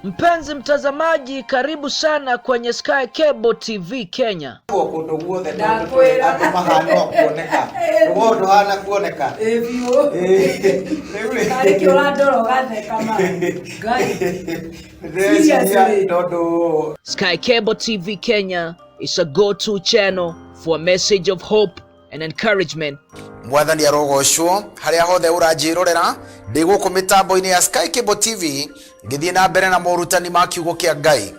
Mpenzi mtazamaji, karibu sana kwenye Sky Cable TV Kenya. Kũndũ guothe tondũ Ndakwĩra. andũ mahana o kuoneka rũgongo ndũhana kuoneka. Ĩ biũ. Rĩu rĩ, Tarĩ kĩ ũrandora ũgatheka ma. Ngai. ndĩreciria Seriously. tondũ Sky Cable TV Kenya is a go-to channel for a message of hope and encouragement. Mwathani arogocwo. Harĩa hothe ũranjĩrorera, ndĩ gũkũ mĩtambo-inĩ ya Sky Cable TV ngĩthiĩ na mbere na morutani ma kiugo kĩa Ngai.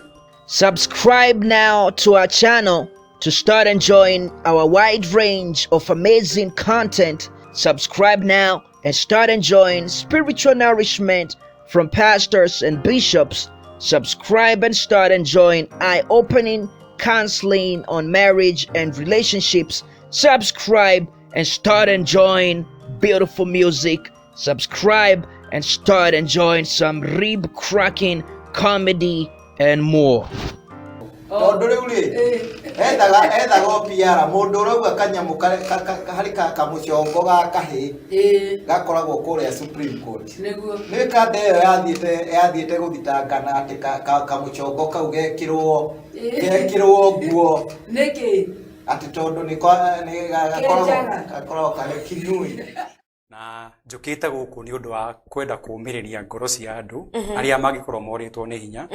Subscribe now to our channel to start enjoying our wide range of amazing content. Subscribe now and start enjoying spiritual nourishment from pastors and bishops. Subscribe and start enjoying eye-opening counseling on marriage and relationships. Subscribe and start enjoying beautiful music. Subscribe and start enjoying some rib-cracking comedy and more. Tondũ rĩu rĩ, ethaga o PR mũndũ ũrauga kanyamũ harĩ kamũcongo ga kahĩ gakoragwo kũrĩa Supreme Court. Nĩguo. Nĩ kanda ĩyo yathiĩte gũthitangana atĩ kamũcongo kau gekĩrwo nguo. Nĩkĩ? Atĩ tondũ nĩ gakoragwo Kenjaga. Gakoragwo karĩ kinui. Na njũkĩte gũkũ nĩ ũndũ wa kwenda kũũmĩrĩria ngoro cia andũ arĩa mangĩkorwo morĩtwo nĩ hinya,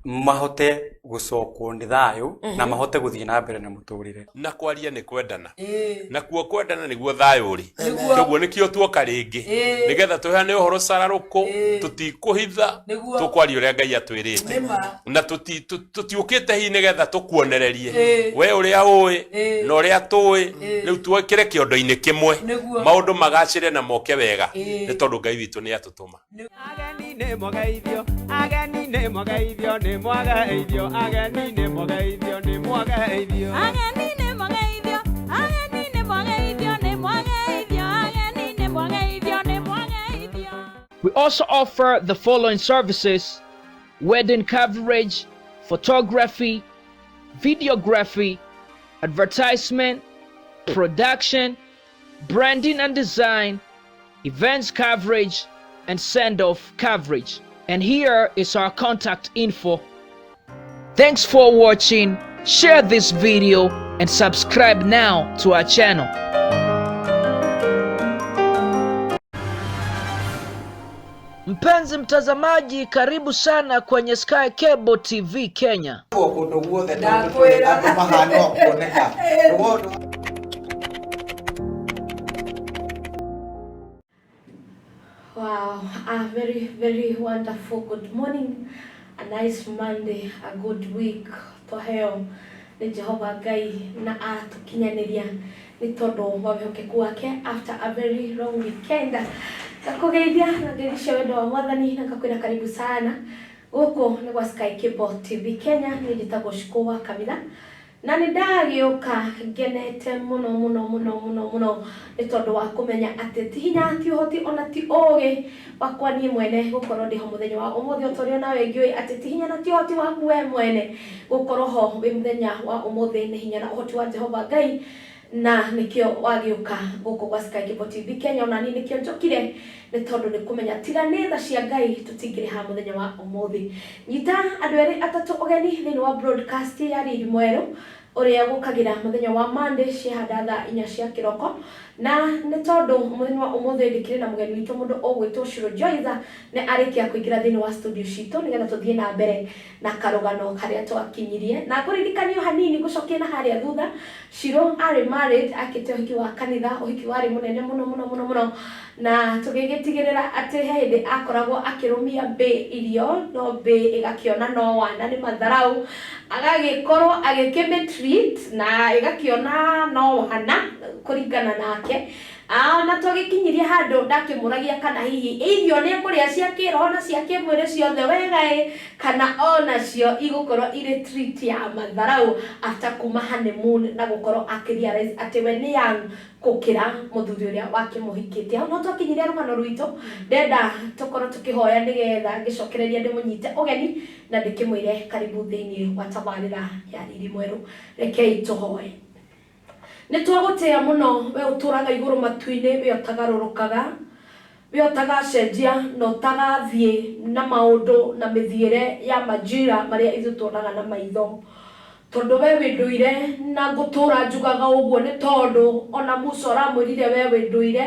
mahote gũcokwo nĩ thayũ na mahote gũthiĩ na mbere na mũtũrĩre. Na kwaria nĩ kwendana. Ĩ. Nakuo kwendana nĩguo thayũ ũrĩ. Nĩguo. Koguo nĩkĩo tuoka rĩngĩ nĩgetha tũheane ũhoro cararũkũ. Tũtikũhitha. Nĩguo. Tũkwaria ũrĩa Ngai atwĩrĩte. Nĩma. Na tũtiũkĩte hihi nĩgetha tũkuonererie Ĩ. we ũrĩa ũĩ na ũrĩa tũĩ. Rĩu twekĩre kĩondo-inĩ kĩmwe. Nĩguo. Maũndũ magacĩre na moke wega, nĩ tondũ Ngai witũ nĩ atũtũma. Ageni nĩ mwageithio, ageni nĩ mwageithio, nĩ mwageithio, ageni nĩ mwageithio, nĩ mwageithio. Ageni nĩ mwageithio, ageni nĩ mwageithio, nĩ mwageithio, ageni nĩ mwageithio, nĩ mwageithio. We also offer the following services: wedding coverage, photography, videography, advertisement, production, branding and design, events coverage, and send-off coverage. And here is our contact info. Thanks for watching. Share this video and subscribe now to our channel. Mpenzi mtazamaji, karibu sana kwenye Sky Cable TV Kenya. Kũndũ guothe tondũ Ndakwĩra. andũ mahana o kuoneka rũgongo. Wow, a very, very wonderful good morning, a nice Monday, a good week. Twaheo nĩ Jehova Ngai na atũkinyanĩria nĩ tondũ wa wĩhokeku wake after a very long weekend. Ngakũgeithia na ngeithi cia wendo wa Mwathani na ngakwĩra karibu sana gũkũ nĩ gwa Sky Cable TV Kenya. Niĩ njĩtagwo Shukũ wa Kamila na nĩ ndagĩũka ngenete mũno mũno mũno mũno mũno nĩ tondũ wa kũmenya atĩ ti hinya, ti ũhoti, ona ti ũgĩ wakwa niĩ mwene gũkorwo ndĩho mũthenya wa ũmũthĩ, o ta ũrĩa nawe ngĩũĩ atĩ ti hinya na ti ũhoti waku we mwene gũkorwo ho wĩ mũthenya wa ũmũthĩ. Nĩ hinya na ũhoti wa Jehova Ngai, na nĩkĩo wagĩũka gũkũ gwa Sky Cable TV Kenya. Ona niĩ nĩkĩo njũkire, nĩ tondũ nĩ kũmenya tiga nĩ tha cia Ngai tũtingĩrĩ haha mũthenya wa ũmũthĩ. Nyita andũ erĩ atatũ ũgeni thĩinĩ wa broadcast ya Riri Mwerũ ũrĩa gũkagĩra mũthenya wa Monday ciahanda thaa 4 cia kĩroko, na nĩ tondũ mũthenya wa ũmũthĩ ndĩkĩrĩ na mũgeni witũ, mũndũ ũgwĩtwo Shiro Joyce, nĩ arĩkia kũingĩra thĩinĩ wa studio citũ nĩgetha tũthiĩ na mbere na karũgano karĩa twakinyirie. Na ngũririkanio hanini, ngũcokie na harĩa thutha. Shiro arĩ married, akĩte ũhiki wa kanitha, ũhiki warĩ mũnene mũno mũno mũno mũno, na tũgĩgĩtigĩrĩra atĩ he hĩndĩ akoragwo akĩrũmia mbĩ irio, no mbĩ ĩgakĩona no wana nĩ matharau, agagĩkorwo agĩkĩmĩtreat na ĩgakĩona no wana kũringana nake. Na twagĩkinyirie handũ ndakĩmũragia kana hihi irio nĩ ekũrĩa cia kĩroho na cia kĩmwĩrĩ ciothe wega ĩ, kana onacio igũkorwo irĩ treat ya matharau after kuma honeymoon na gũkorwo akĩrealize atĩ we nĩ young gũkĩra mũthuri ũrĩa wakĩmũhikĩtie. Hau no twakinyirie rũgano rwitũ. Ndenda tũkorwo tũkĩhoya nĩgetha ngĩcokereria ndĩmũnyite ũgeni na ndĩkĩmwĩre karibu thĩinĩ wa tabarĩra ya Riri Mwerũ. Rekei tũhoe. Nĩ twagũtĩĩa mũno, we ũtũraga igũrũ matu-inĩ, we ũtagarũrũkaga. We ũtagacenjia na ũtagathiĩ na maũndũ na mĩthiĩre ya majira marĩa ithuĩ tuonaga na maitho. Tondũ we wĩ ndũire na ngũtũra njugaga ũguo nĩ tondũ ona Musa ũramwĩrire we wĩ ndũire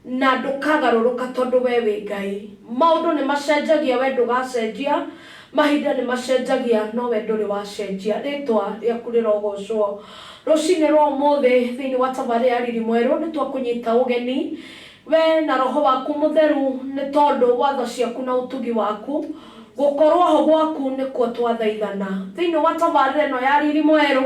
na ndũkagarũrũka tondũ we wĩ Ngai. Maũndũ nĩ macenjagia we ndũgacenjia, mahinda nĩ macenjagia no we ndũrĩ wacenjia. Rĩtwa rĩaku rĩrogocwo. Rũcinĩ rwa ũmũthĩ thĩinĩ wa tabarĩra ya Riri Mwerũ nĩ twakũnyita ũgeni we na roho waku mũtheru nĩ tondũ wa tha ciaku na ũtugi waku gũkorwo ho gwaku nĩkuo twathaithana. Thĩinĩ wa tabarĩra ĩno ya Riri Mwerũ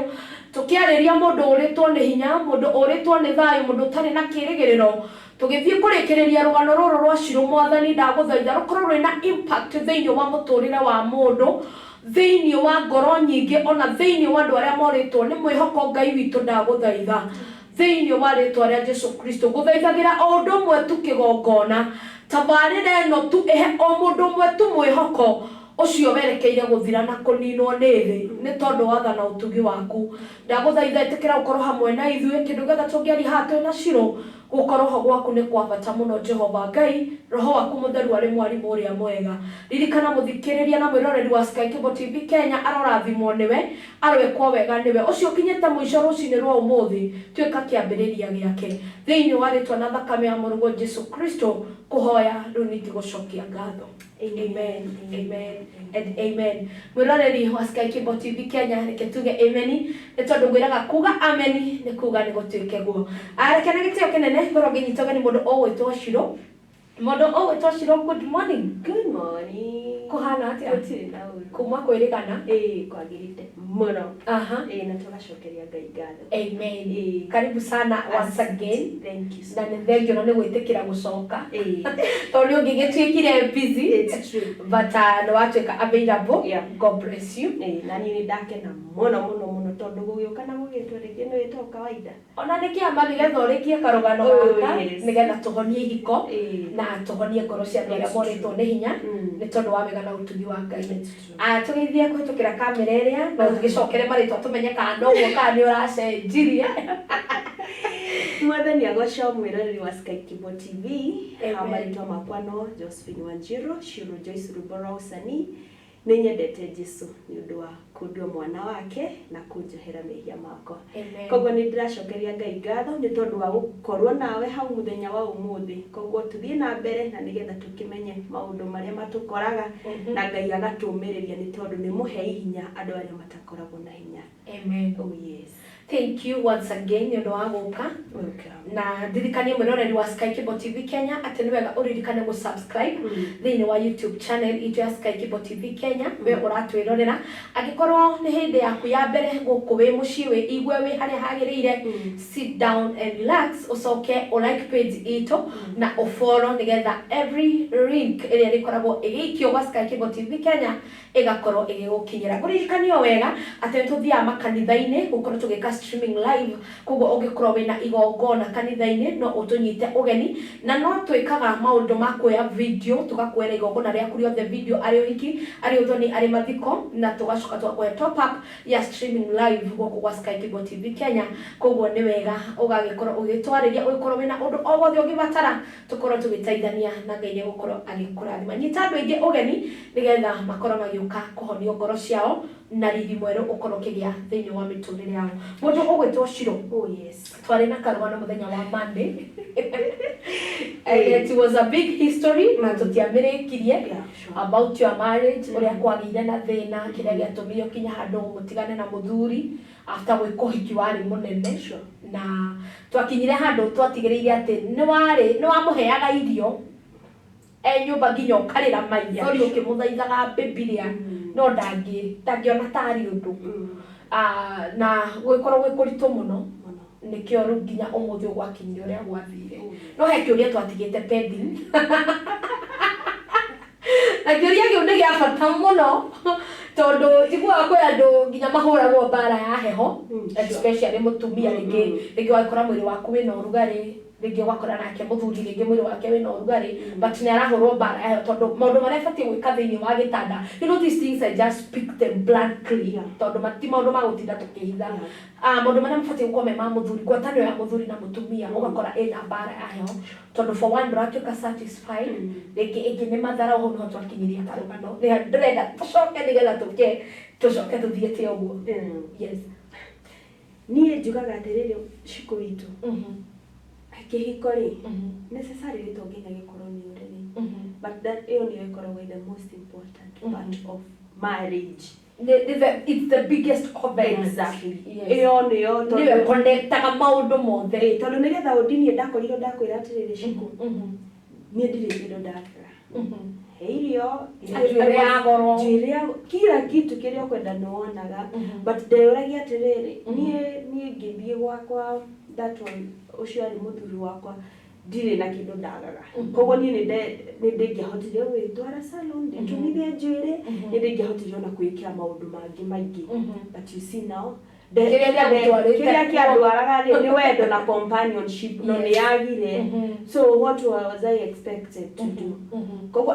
tũkĩarĩria mũndũ ũrĩtwo nĩ hinya, mũndũ ũrĩtwo nĩ thayũ, mũndũ ũtarĩ na kĩrĩgĩrĩro, tũgĩthiĩ kũrĩkĩrĩria rũgano rũrũ rwa Shiro mwathani ndagũthaitha rũkorwo rwĩna impact thĩinĩ wa mũtũrĩre wa mũndũ, thĩinĩ wa ngoro nyingĩ, ona thĩinĩ wa andũ arĩa morĩtwo nĩ mwĩhoko. Ngai witũ ndagũthaitha thĩinĩ wa rĩtwa rĩa Jesu Kristo ngũthaithagĩra o ũndũ ũmwe tu kĩgongona tabarĩra ĩno tu ĩhe o mũndũ ũmwe tu mwĩhoko ũcio werekeire gũthira na kũninwo nĩ thĩ nĩ tondũ wa tha na ũtugi waku. Ndagũthaitha ĩtĩkĩra gũkorwo hamwe na ithuĩ kĩndũ gĩothe tũngĩaria haha twĩna Shiro gũkorwo ho gwaku nĩ kwa bata mũno. Jehova Ngai, roho waku mũtheru arĩ mwarimũ ũrĩa mwega. Ririkana mũthikĩrĩria na mwĩroreri wa Sky Cable TV Kenya arorathimwo nĩwe, aroĩkwo wega nĩwe ũcio ũkinyĩte mũico rũcinĩ rwa ũmũthĩ, tuĩka kĩambĩrĩria gĩake thĩinĩ wa rĩtwa na thakame ya mũrũguo Jesu Kristo kũhoya rĩu ningĩ gũcokia ngatho. Amen, amen and amen. Mwĩroreri wa Sky Cable TV Kenya, reke tuge amen nĩ tondũ ngwĩraga kuga amen nĩ kuga nĩ gũtuĩke guo. Reke na gĩtĩo kĩnene ngorwo ngĩnyita ũgeni mũndũ ũgwĩtwo Shiro. Mũndũ ũgwĩtwo Shiro, good morning. Good morning. Kũhana atĩa? Gũtirĩ na ũru. Kuma kwĩrĩgana? Ĩĩ, kwagĩrĩte mũno. Ĩĩ, na tũgacokeria Ngai ngatho. Amen. Ĩĩ. Karibu sana once again. Thank you so Na nĩ thengio na nĩ gwĩtĩkĩra gũcoka Ĩĩ. tondũ nĩ ũngĩgĩtuĩkire busy. It's true. But nĩ watuĩka available. Yeah. God bless you. Ĩĩ, na niĩ nĩ ndakena mũno mũno mũno tondũ gũgĩũka na gũgĩtwo rĩngĩ nĩ wĩtagwo kawaida. Ona nĩ kĩama nĩgetha ũrĩkie karũgano Oh, gaka yes. nĩgetha tũhonie ihiko Ĩĩ. na tũhonie ngoro cia andũ arĩa It's morĩtwo nĩ hinya nĩ tondũ wa wega na ũtugi wa Ngai. It's true. Tũgĩthiĩ kũhĩtũkĩra kamera ĩrĩa no tũgĩcokere marĩtwa tũmenye kana noguo kana nĩ ũracenjirie. Mwathani agocwo mwĩroreri wa Sky Cable TV. Amen. Ha marĩtwa makwa no Josephine Wanjiru, Shiro Joyce rwĩmbo rwa ũcani. Nĩ nyendete Jesu nĩ ũndũ wa kũndua mwana wake na kũnjohera mehia makwa. Amen. Koguo nĩ ndĩracokeria Ngai ngatho nĩ tondũ wa gũkorwo nawe hau mũthenya wa ũmũthĩ. Koguo tũthiĩ na mbere na nĩgetha tũkĩmenye maũndũ marĩa matũkoraga na Ngai agatũmĩrĩria nĩ tondũ nĩ mũhei hinya andũ arĩa matakoragwo na hinya. Amen. Oh yes. Thank you once again nĩ ũndũ wa gũka. Welcome. Na ndirikanie mwĩroreri wa Sky Cable TV Kenya atĩ nĩ wega ũririkane gũ subscribe thĩinĩ wa YouTube channel itũ ya Sky Cable TV Kenya. We ũratwĩrorera angĩkorwo nĩ hĩndĩ yaku ya mbere gũkũ wĩ mũciĩ wĩ igue wĩ harĩa hagĩrĩire, sit down and relax, ũcoke ũ like page itũ na ũ follow nĩgetha every link ĩrĩa ĩrĩkoragwo ĩgĩikio gwa Sky Cable TV Kenya ĩgakorwo ĩgĩgũkinyĩra. Ngũririkanie o wega atĩ nĩ tũthiaga makanitha-inĩ gũkorwo tũgĩka streaming live, koguo ũngĩkorwo wĩna igongona kanitha-inĩ no ũtũnyite ũgeni, na no twĩkaga maũndũ ma kuoya video tũgakuoera igongona rĩaku rĩothe video, arĩ ũhiki, arĩ ũthoni, arĩ mathiko, na tũgacoka tũgakũhe top up ya streaming live gũkũ gwa Sky Cable TV Kenya. Koguo nĩ wega ũgagĩkorwo ũgĩtwarĩria ũgĩkorwo wĩna ũndũ o wothe ũngĩbatara tũkorwo tũgĩteithania, na Ngai nĩ egũkorwo agĩkũrathima. Nyita andũ aingĩ ũgeni nĩgetha makorwo magĩũka kũhonio ngoro ciao na riri mwerũ ũkorwo ũkĩgĩa thĩinĩ wa mĩtũrĩre yao. Mũndũ ũgwĩtwo Shiro, Oh yes. twarĩ na karũgano mũthenya wa Monday and it was a big history na tũtiamĩrĩkirie. Yeah, sure. About your marriage, ũrĩa kwagĩire na thĩna, kĩrĩa gĩatũmire ũkinye handũ mũtigane na mũthuri after gwĩka ũhiki warĩ mũnene. Sure. Na twakinyire handũ twatigĩrĩire atĩ nĩ warĩ nĩ wamũheaga irio e nyũmba nginya ũkarĩra maithori ũkĩmũthaithaga Bibilia no ndangĩona tarĩ ũndũ. Na gwĩkorwo gwĩ kũritũ mũno Mũno. Nĩkĩo rĩu nginya ũmũthĩ ũgwakinyire ũrĩa gwathire. No he kĩũria twatigĩte pending, na kĩũria kĩu nĩ gĩa bata mũno tondũ njiguaga kwĩ andũ nginya mahũragwo mbara ya heho, especially mũtumia. Rĩngĩ rĩngĩ wagĩkora mwĩrĩ waku wĩna ũrugarĩ, Rĩngĩ ũgakora nake mũthuri rĩngĩ mwĩrĩ wake wĩna ũrugarĩ, but nĩ arahũrwo mbara yayo tondũ maũndũ marĩa abatiĩ gwĩka thĩinĩ wa gĩtanda, these things I just speak them blankly, tondũ ti maũndũ ma gũtinda tũkĩhitha. Ah, maũndũ marĩa mabatiĩ gũkorwo me ma mũthuri, ngwatanĩro ya mũthuri na mũtumia, ũgakora ĩna mbara yayo tondũ for one ndũratuĩka satisfied, rĩngĩ ĩngĩ nĩ matharau. Hau nĩho twakinyirie karũgano, nĩ ndĩrenda tũcoke nĩgetha tũke tũcoke tũthiĩte ũguo. Yes. Niĩ njugaga atĩrĩrĩ, Cikũ witũ, kĩhiko rĩ, necessarily to nginya gĩkorwo nĩ ũrĩrĩ, but that ĩyo nĩyo ĩkoragwo the most important part of marriage. It's the biggest covenant. Exactly. Ĩyo nĩyo. Nĩwe connectaga maũndũ mothe. Ĩĩ, tondũ nĩgetha ũndinie ndakorirwo ndakwĩra atĩrĩrĩ, Cikũ, niĩ ndirĩ kĩndũ ndakaga, he irio. Njuĩrĩ ya goro. Njuĩrĩ ya kila kitu kĩrĩa ũkwenda nĩwonaga, but ndeyũragia atĩrĩrĩ, niĩ ngĩthiĩ gwakwa, that one ũcio arĩ mũthuri wakwa, ndirĩ na kĩndũ ndagaga. Koguo niĩ nĩ ndĩngĩahotire gwĩtwara salon ndĩtumithie njuĩrĩ, nĩ ndĩngĩahotire ona kwĩkĩra maũndũ mangĩ maingĩ, but you see now Kĩrĩa gĩagũtwarĩte. Kĩrĩa kĩandwaraga rĩ, nĩ wendo na companionship, no nĩ yagire. So what was I expected to do? Koguo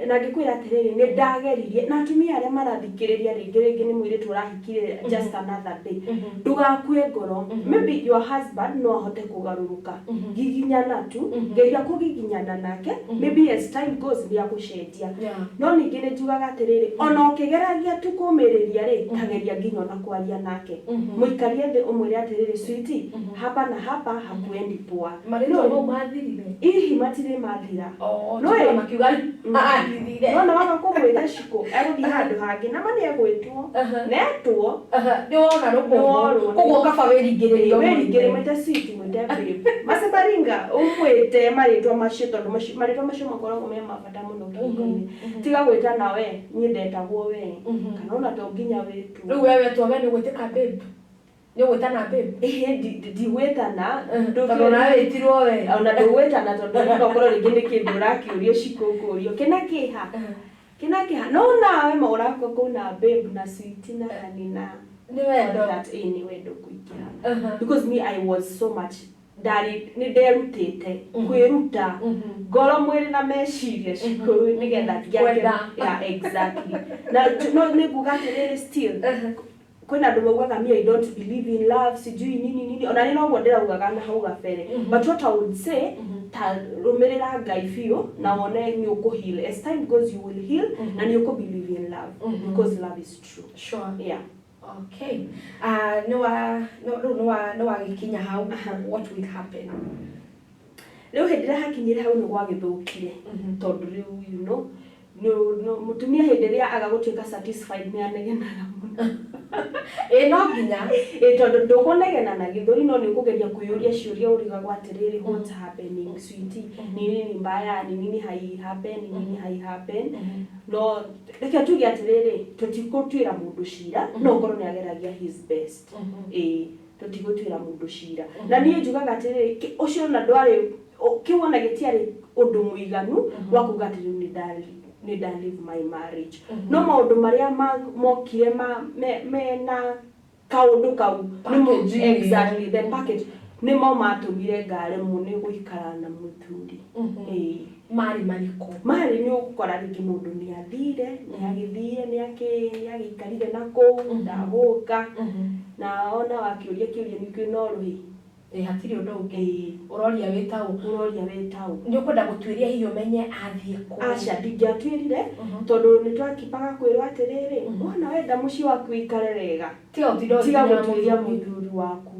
na ngĩkwĩra atĩrĩrĩ, nĩ ndageririe na atumia arĩa marathikĩrĩria, rĩngĩ nĩ mũirĩtu ũrahikire just another day, ndũgakue ngoro. Maybe your husband no ahote kũgarũrũka, giginyana tu, geria kũgiginyana nake. Maybe as time goes nĩ agũcenjia. No ningĩ nĩ njugaga atĩrĩrĩ, ona ũkĩgeragia tu kũmĩrĩria rĩ, kageria nginya ona kwaria nake, mũikarie thĩ, ũmwĩre atĩrĩrĩ, "Sweetie, hapa na hapa hakuendi poa." Marĩtwa mau mathirire? Hihi matirĩ mathira. Oh, No ĩ- makiuga athirire. Nona waga kũmwĩta, Cikũ, egũthiĩ handũ hangĩ na ma nĩ egwĩtwo netwo. Nĩ wona rũkũngũ. Nĩworwo. Koguo kaba wĩringĩrĩrie. Wĩringĩrĩ, mwĩte sweet, mwĩte babe, macebaringa, ũmwĩte marĩtwa macio, tondũ marĩtwa macio makoragwo me ma bata mũno kĩhiko-inĩ. Tiga gwĩta na we, niĩ ndetagwo we, kana ona to nginya wĩtwo. Rĩu we wetwo we nĩ gwĩtĩka babe, nĩ ũgwĩtana babe? Ĩhĩ, ndigwĩtana. Tondũ onawe wĩtirwo we. Ona ndũgwĩtana, tondũ no ũkorwo rĩngĩ nĩ kĩndũ ũrakĩũrio, Cikũ, ũkũrio kĩna kĩha kĩna kĩha, no nawe ma ũrakua kũu na babe na sweet na honey na Nĩ wendo. All that, ĩĩ, nĩ wendo kũingĩha, because me, I was so much, ndarĩ nĩ nderutĩte kwĩruta ngoro, mwĩrĩ na meciria, Cikũ, nĩgetha ngĩake. Kwenda. Yeah, exactly. Na no nĩ nguga atĩrĩrĩ, still kwĩna andũ maugaga, "Me, I don't believe in love," sijui nini nini. Ona nĩ noguo ndĩraugaga na hau gabere, but what I would say, ta rũmĩrĩra Ngai biũ na wone nĩ ũkũ heal. As time goes, you will heal na nĩ ũkũ believe in love, because love is true. Yeah. Okay. Ah, nĩ wa rĩu nĩ wagĩkinya hau, what will happen? Rĩu hĩndĩ ĩrĩa hakinyire hau nĩ gwagĩthũkire, tondũ rĩu mũtumia hĩndĩ ĩrĩa aga gũtuĩka satisfied nĩ anegenaga mũno. Ĩ, no nginya. Ĩ, tondũ ndũkũnegena na gĩthũri, no nĩ ũkũgeria kwĩyũria ciũria, ũrigagwo atĩrĩrĩ, "What's happening, sweetie? Ni nini mbaya? Ni nini hai happen? Ni nini hai happen?" No reke tuge atĩrĩrĩ, tũtigũtuĩra mũndũ cira, no ũkorwo nĩ ageragia his best. Ĩ, tũtigũtuĩra mũndũ cira. Na niĩ njugaga atĩrĩrĩ, ũcio ona ndwarĩ kĩu ona gĩtiarĩ ũndũ mũiganu wa kuga atĩ rĩu nĩ nda leave my marriage. No maũndũ marĩa mokire mena kaũndũ kau nĩmo- Package ĩyo. Exactly, the package, nĩmo matũmire ngaremwo nĩ gũikara na mũthuri. Ĩĩ. Marĩ marĩkũ? Marĩ nĩ ũgũkora rĩngĩ mũndũ nĩ athire, nĩ agĩthire, nĩ agĩikarire na kũu, ndagũka, na ona wakĩũria kĩũria nĩ kĩ no rũhĩ. Ĩ, hatirĩ ũndũ ũngĩ. Ĩĩ. Ũroria wĩtaũ. Ũroria wĩtaũ. Nĩ ũkwenda gũtuĩria hihi ũmenye athiĩ kũ? Aca, ndingĩatuĩrire, tondũ nĩ twakipaga kwĩrwo atĩrĩrĩ, wona wenda mũciĩ waku ũikare wega, Tiga gũtinda tiga ũgĩkinyĩra gũtuĩria mũthuri. Mũthuri waku.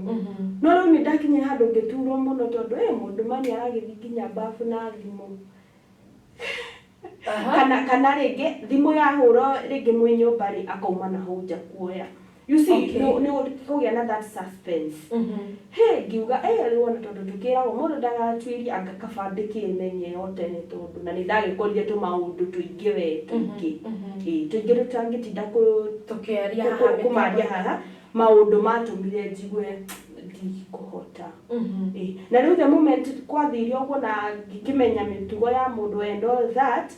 No rĩu nĩ ndakinyire handũ ngĩturwo mũno, tondũ ĩ mũndũ mani aragĩthiĩ nginya babu na thimũ, kana rĩngĩ thimũ yahũrwo rĩngĩ mwĩ nyũmba rĩ, akauma na hau nja kuoya. You see, nĩ kũgĩa na that suspense. He ngiuga ĩ rĩu ona tondũ tũkĩragwo mũndũ ndagatuĩrie, anga kaba ndĩkĩmenye o tene, tondũ na nĩ ndagĩkorire tũmaũndũ tũingĩ we, tũingĩ, ĩ, tũingĩ tũtangĩtinda Tũkĩaria haha kũmaria haha, maũndũ matũmire njigue Ndikũhota. Ĩ, na rĩu the moment kwathire ũguo na ngĩkĩmenya mĩtugo ya mũndũ and all that,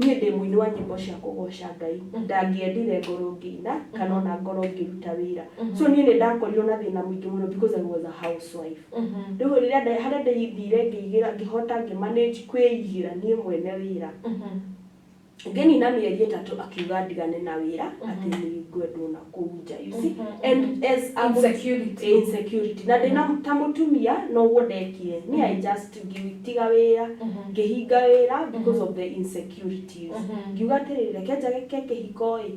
niĩ ndĩ mũini wa nyĩmbo cia kũgoca Ngai, ndangĩendire ngorwo ngĩina kana ona ngorwo ngĩruta wĩra. So niĩ nĩ ndakorirwo na thĩna mũingĩ mũno because I was a housewife. Rĩu rĩrĩa harĩa ndathire ngĩigĩra, ngĩhota ngĩmanage kwĩigĩra niĩ mwene wĩra, ngĩnina mĩeri 3 akiuga ndigane na wĩra, atĩ nĩ ngwendwo na kũu nja, you see. And as a Insecurity. Insecurity, na ndĩna ta mũtumia noguo ndekire ni, I just ngĩtiga wĩra, ngĩhinga wĩra because of the insecurities. Ngiuga atĩrĩrĩ, reke njage kĩhiko ĩ,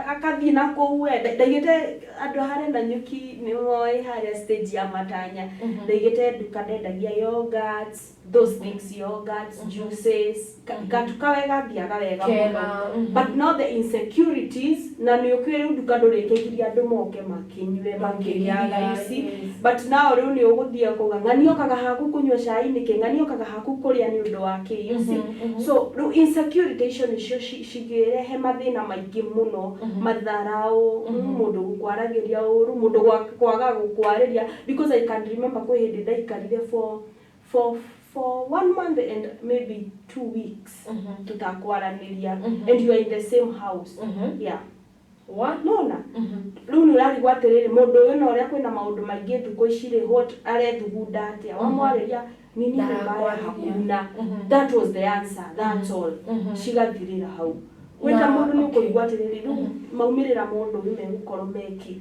akathiĩ na kũu we. Ndaigĩte andũ harĩa na nyuki nĩ moĩ harĩa stage ya matanya, ndaigĩte nduka, ndendagia yogurts, those things, yogurts, juices, gatuka wega, thiaga wega Kega, mũno. But now the insecurities, na nĩ ũkĩũĩ rĩu nduka ndũrĩkĩgiria andũ moke makĩnyue makĩrĩaga, you see. But now rĩu nĩ ũgũthiĩ kuga ng'ani okaga haku kũnyua cai nĩkĩ, ng'ani okaga haku kũrĩa nĩ ũndũ wa kĩ, you see. So rĩu insecurity icio nĩcio cigĩrehe mathĩna maingĩ mũno, matharaũ, mũndũ gũkwaragĩria ũru, mũndũ kwaga gũkwarĩria, because I can remember kwĩ hĩndĩ ndaikarire for one month and maybe 2 weeks tutakwaranĩria, and you are in the same house, yeah. What? Nona rĩu nĩ ũrarigwo atĩrĩrĩ, mũndũ ũyũ na ũrĩa kwĩna maũndũ maingĩ thukũ ici rĩ, what arethugunda atĩa? Wamwarĩria nini mbaya. Ndarakwarĩria. Hakuna. That was the answer, that's all. Cigathirĩra hau. Wĩta mũndũ nĩ ũkũigua atĩrĩrĩ, rĩu maumĩrĩra mũndũ ũyũ megũkorwo meki,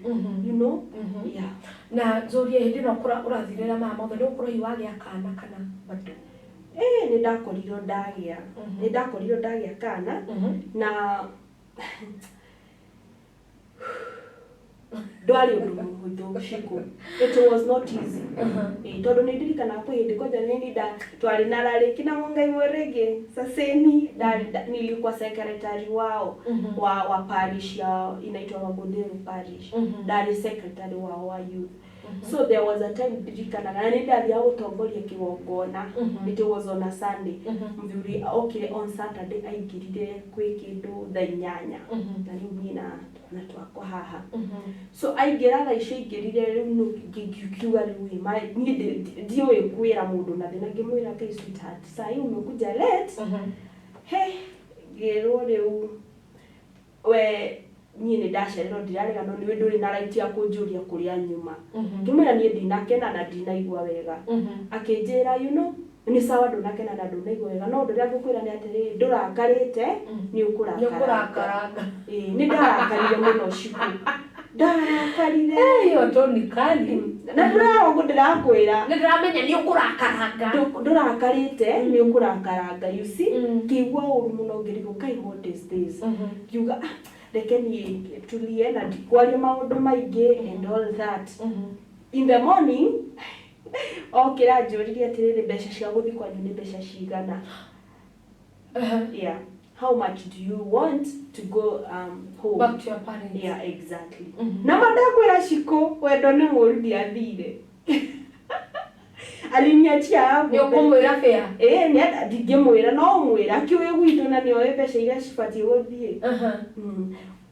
yeah. Na njũrie, hĩndĩ ĩno ũrathirĩra maya mothe, nĩ ũgũkorwo hihi wagĩa kana kana bado? Ĩĩ, nĩ ndakorirwo ndagĩa kana, na ndwarĩ ũndũ mũhũthũ, Shiko. It was not easy. Ĩĩ, tondũ nĩ ndirikanaga kwĩ hĩndĩ kwanja nĩ nda twarĩ na rarĩ kina Mungai Mũrĩngĩ Saseni, nilikuwa secretary wao wa parish ya inaitwa Wagonderu Parish. Ndarĩ secretary wao wa youth. So there was a time ndirikanaga na nĩ ndathiaga gũtongoria kĩgongona. It was on a Sunday. Mũthuri okire on Saturday, aingĩrire kwĩ kĩndũ thaa 8, na rĩu niĩ na twana twakwa haha. So aingĩra thaa icio aingĩrire, rĩu ngiuga rĩu ĩ, niĩ ndiũĩ kwĩra mũndũ na thĩna. Ngĩmwĩra, "Kai sweetheart, saa hii umekuja late." He ngĩrwo rĩu we niĩ nĩ ndacererwo, ndirarega, no nĩwe ndũrĩ na right ya kũnjũria kũrĩa nyuma. Ngĩmwĩra niĩ ndinakena na ndinaigua wega. Akĩnjĩra, "Nĩ sawa, ndũnakena na ndũnaigua wega, no ũndũ ũrĩa ngũkwĩra nĩ atĩrĩrĩ, ndũrakarĩte, nĩ Nĩ ũkũrakaranga." ũkũrakaranga. Ĩĩ, nĩ ndarakarire mũno, Shiko, ndarakarire. Ĩyo to nĩ kali. Na ndũrera ũguo ndĩrakwĩra. Nĩ ndĩramenya nĩ ũkũrakaranga. Ndũrakarĩte, nĩ ũkũrakaranga, you see. Ngĩigua ũru mũno, ngĩrigwo, kai, what is this? Ngiuga, "Ah, reke niĩ tulie na ndikwaria maũndũ maingĩ and all that." In the morning okĩra njũririe atĩrĩrĩ, "Mbeca cia gũthiĩ kwanyu nĩ mbeca cigana?" Yeah, "How much do you want to go home?" Back to your parents. Yeah, exactly. Na mandakwĩra, Shiko, wendo nĩ mũru. Ndiathire, aliniachia hapo. Nĩ ũkũmwĩra bĩa? Ĩĩ, nĩ ndingĩmwĩra, no ũmwĩra akĩũĩ gwitũ na nĩoĩ mbeca iria cibatiĩ gũthiĩ.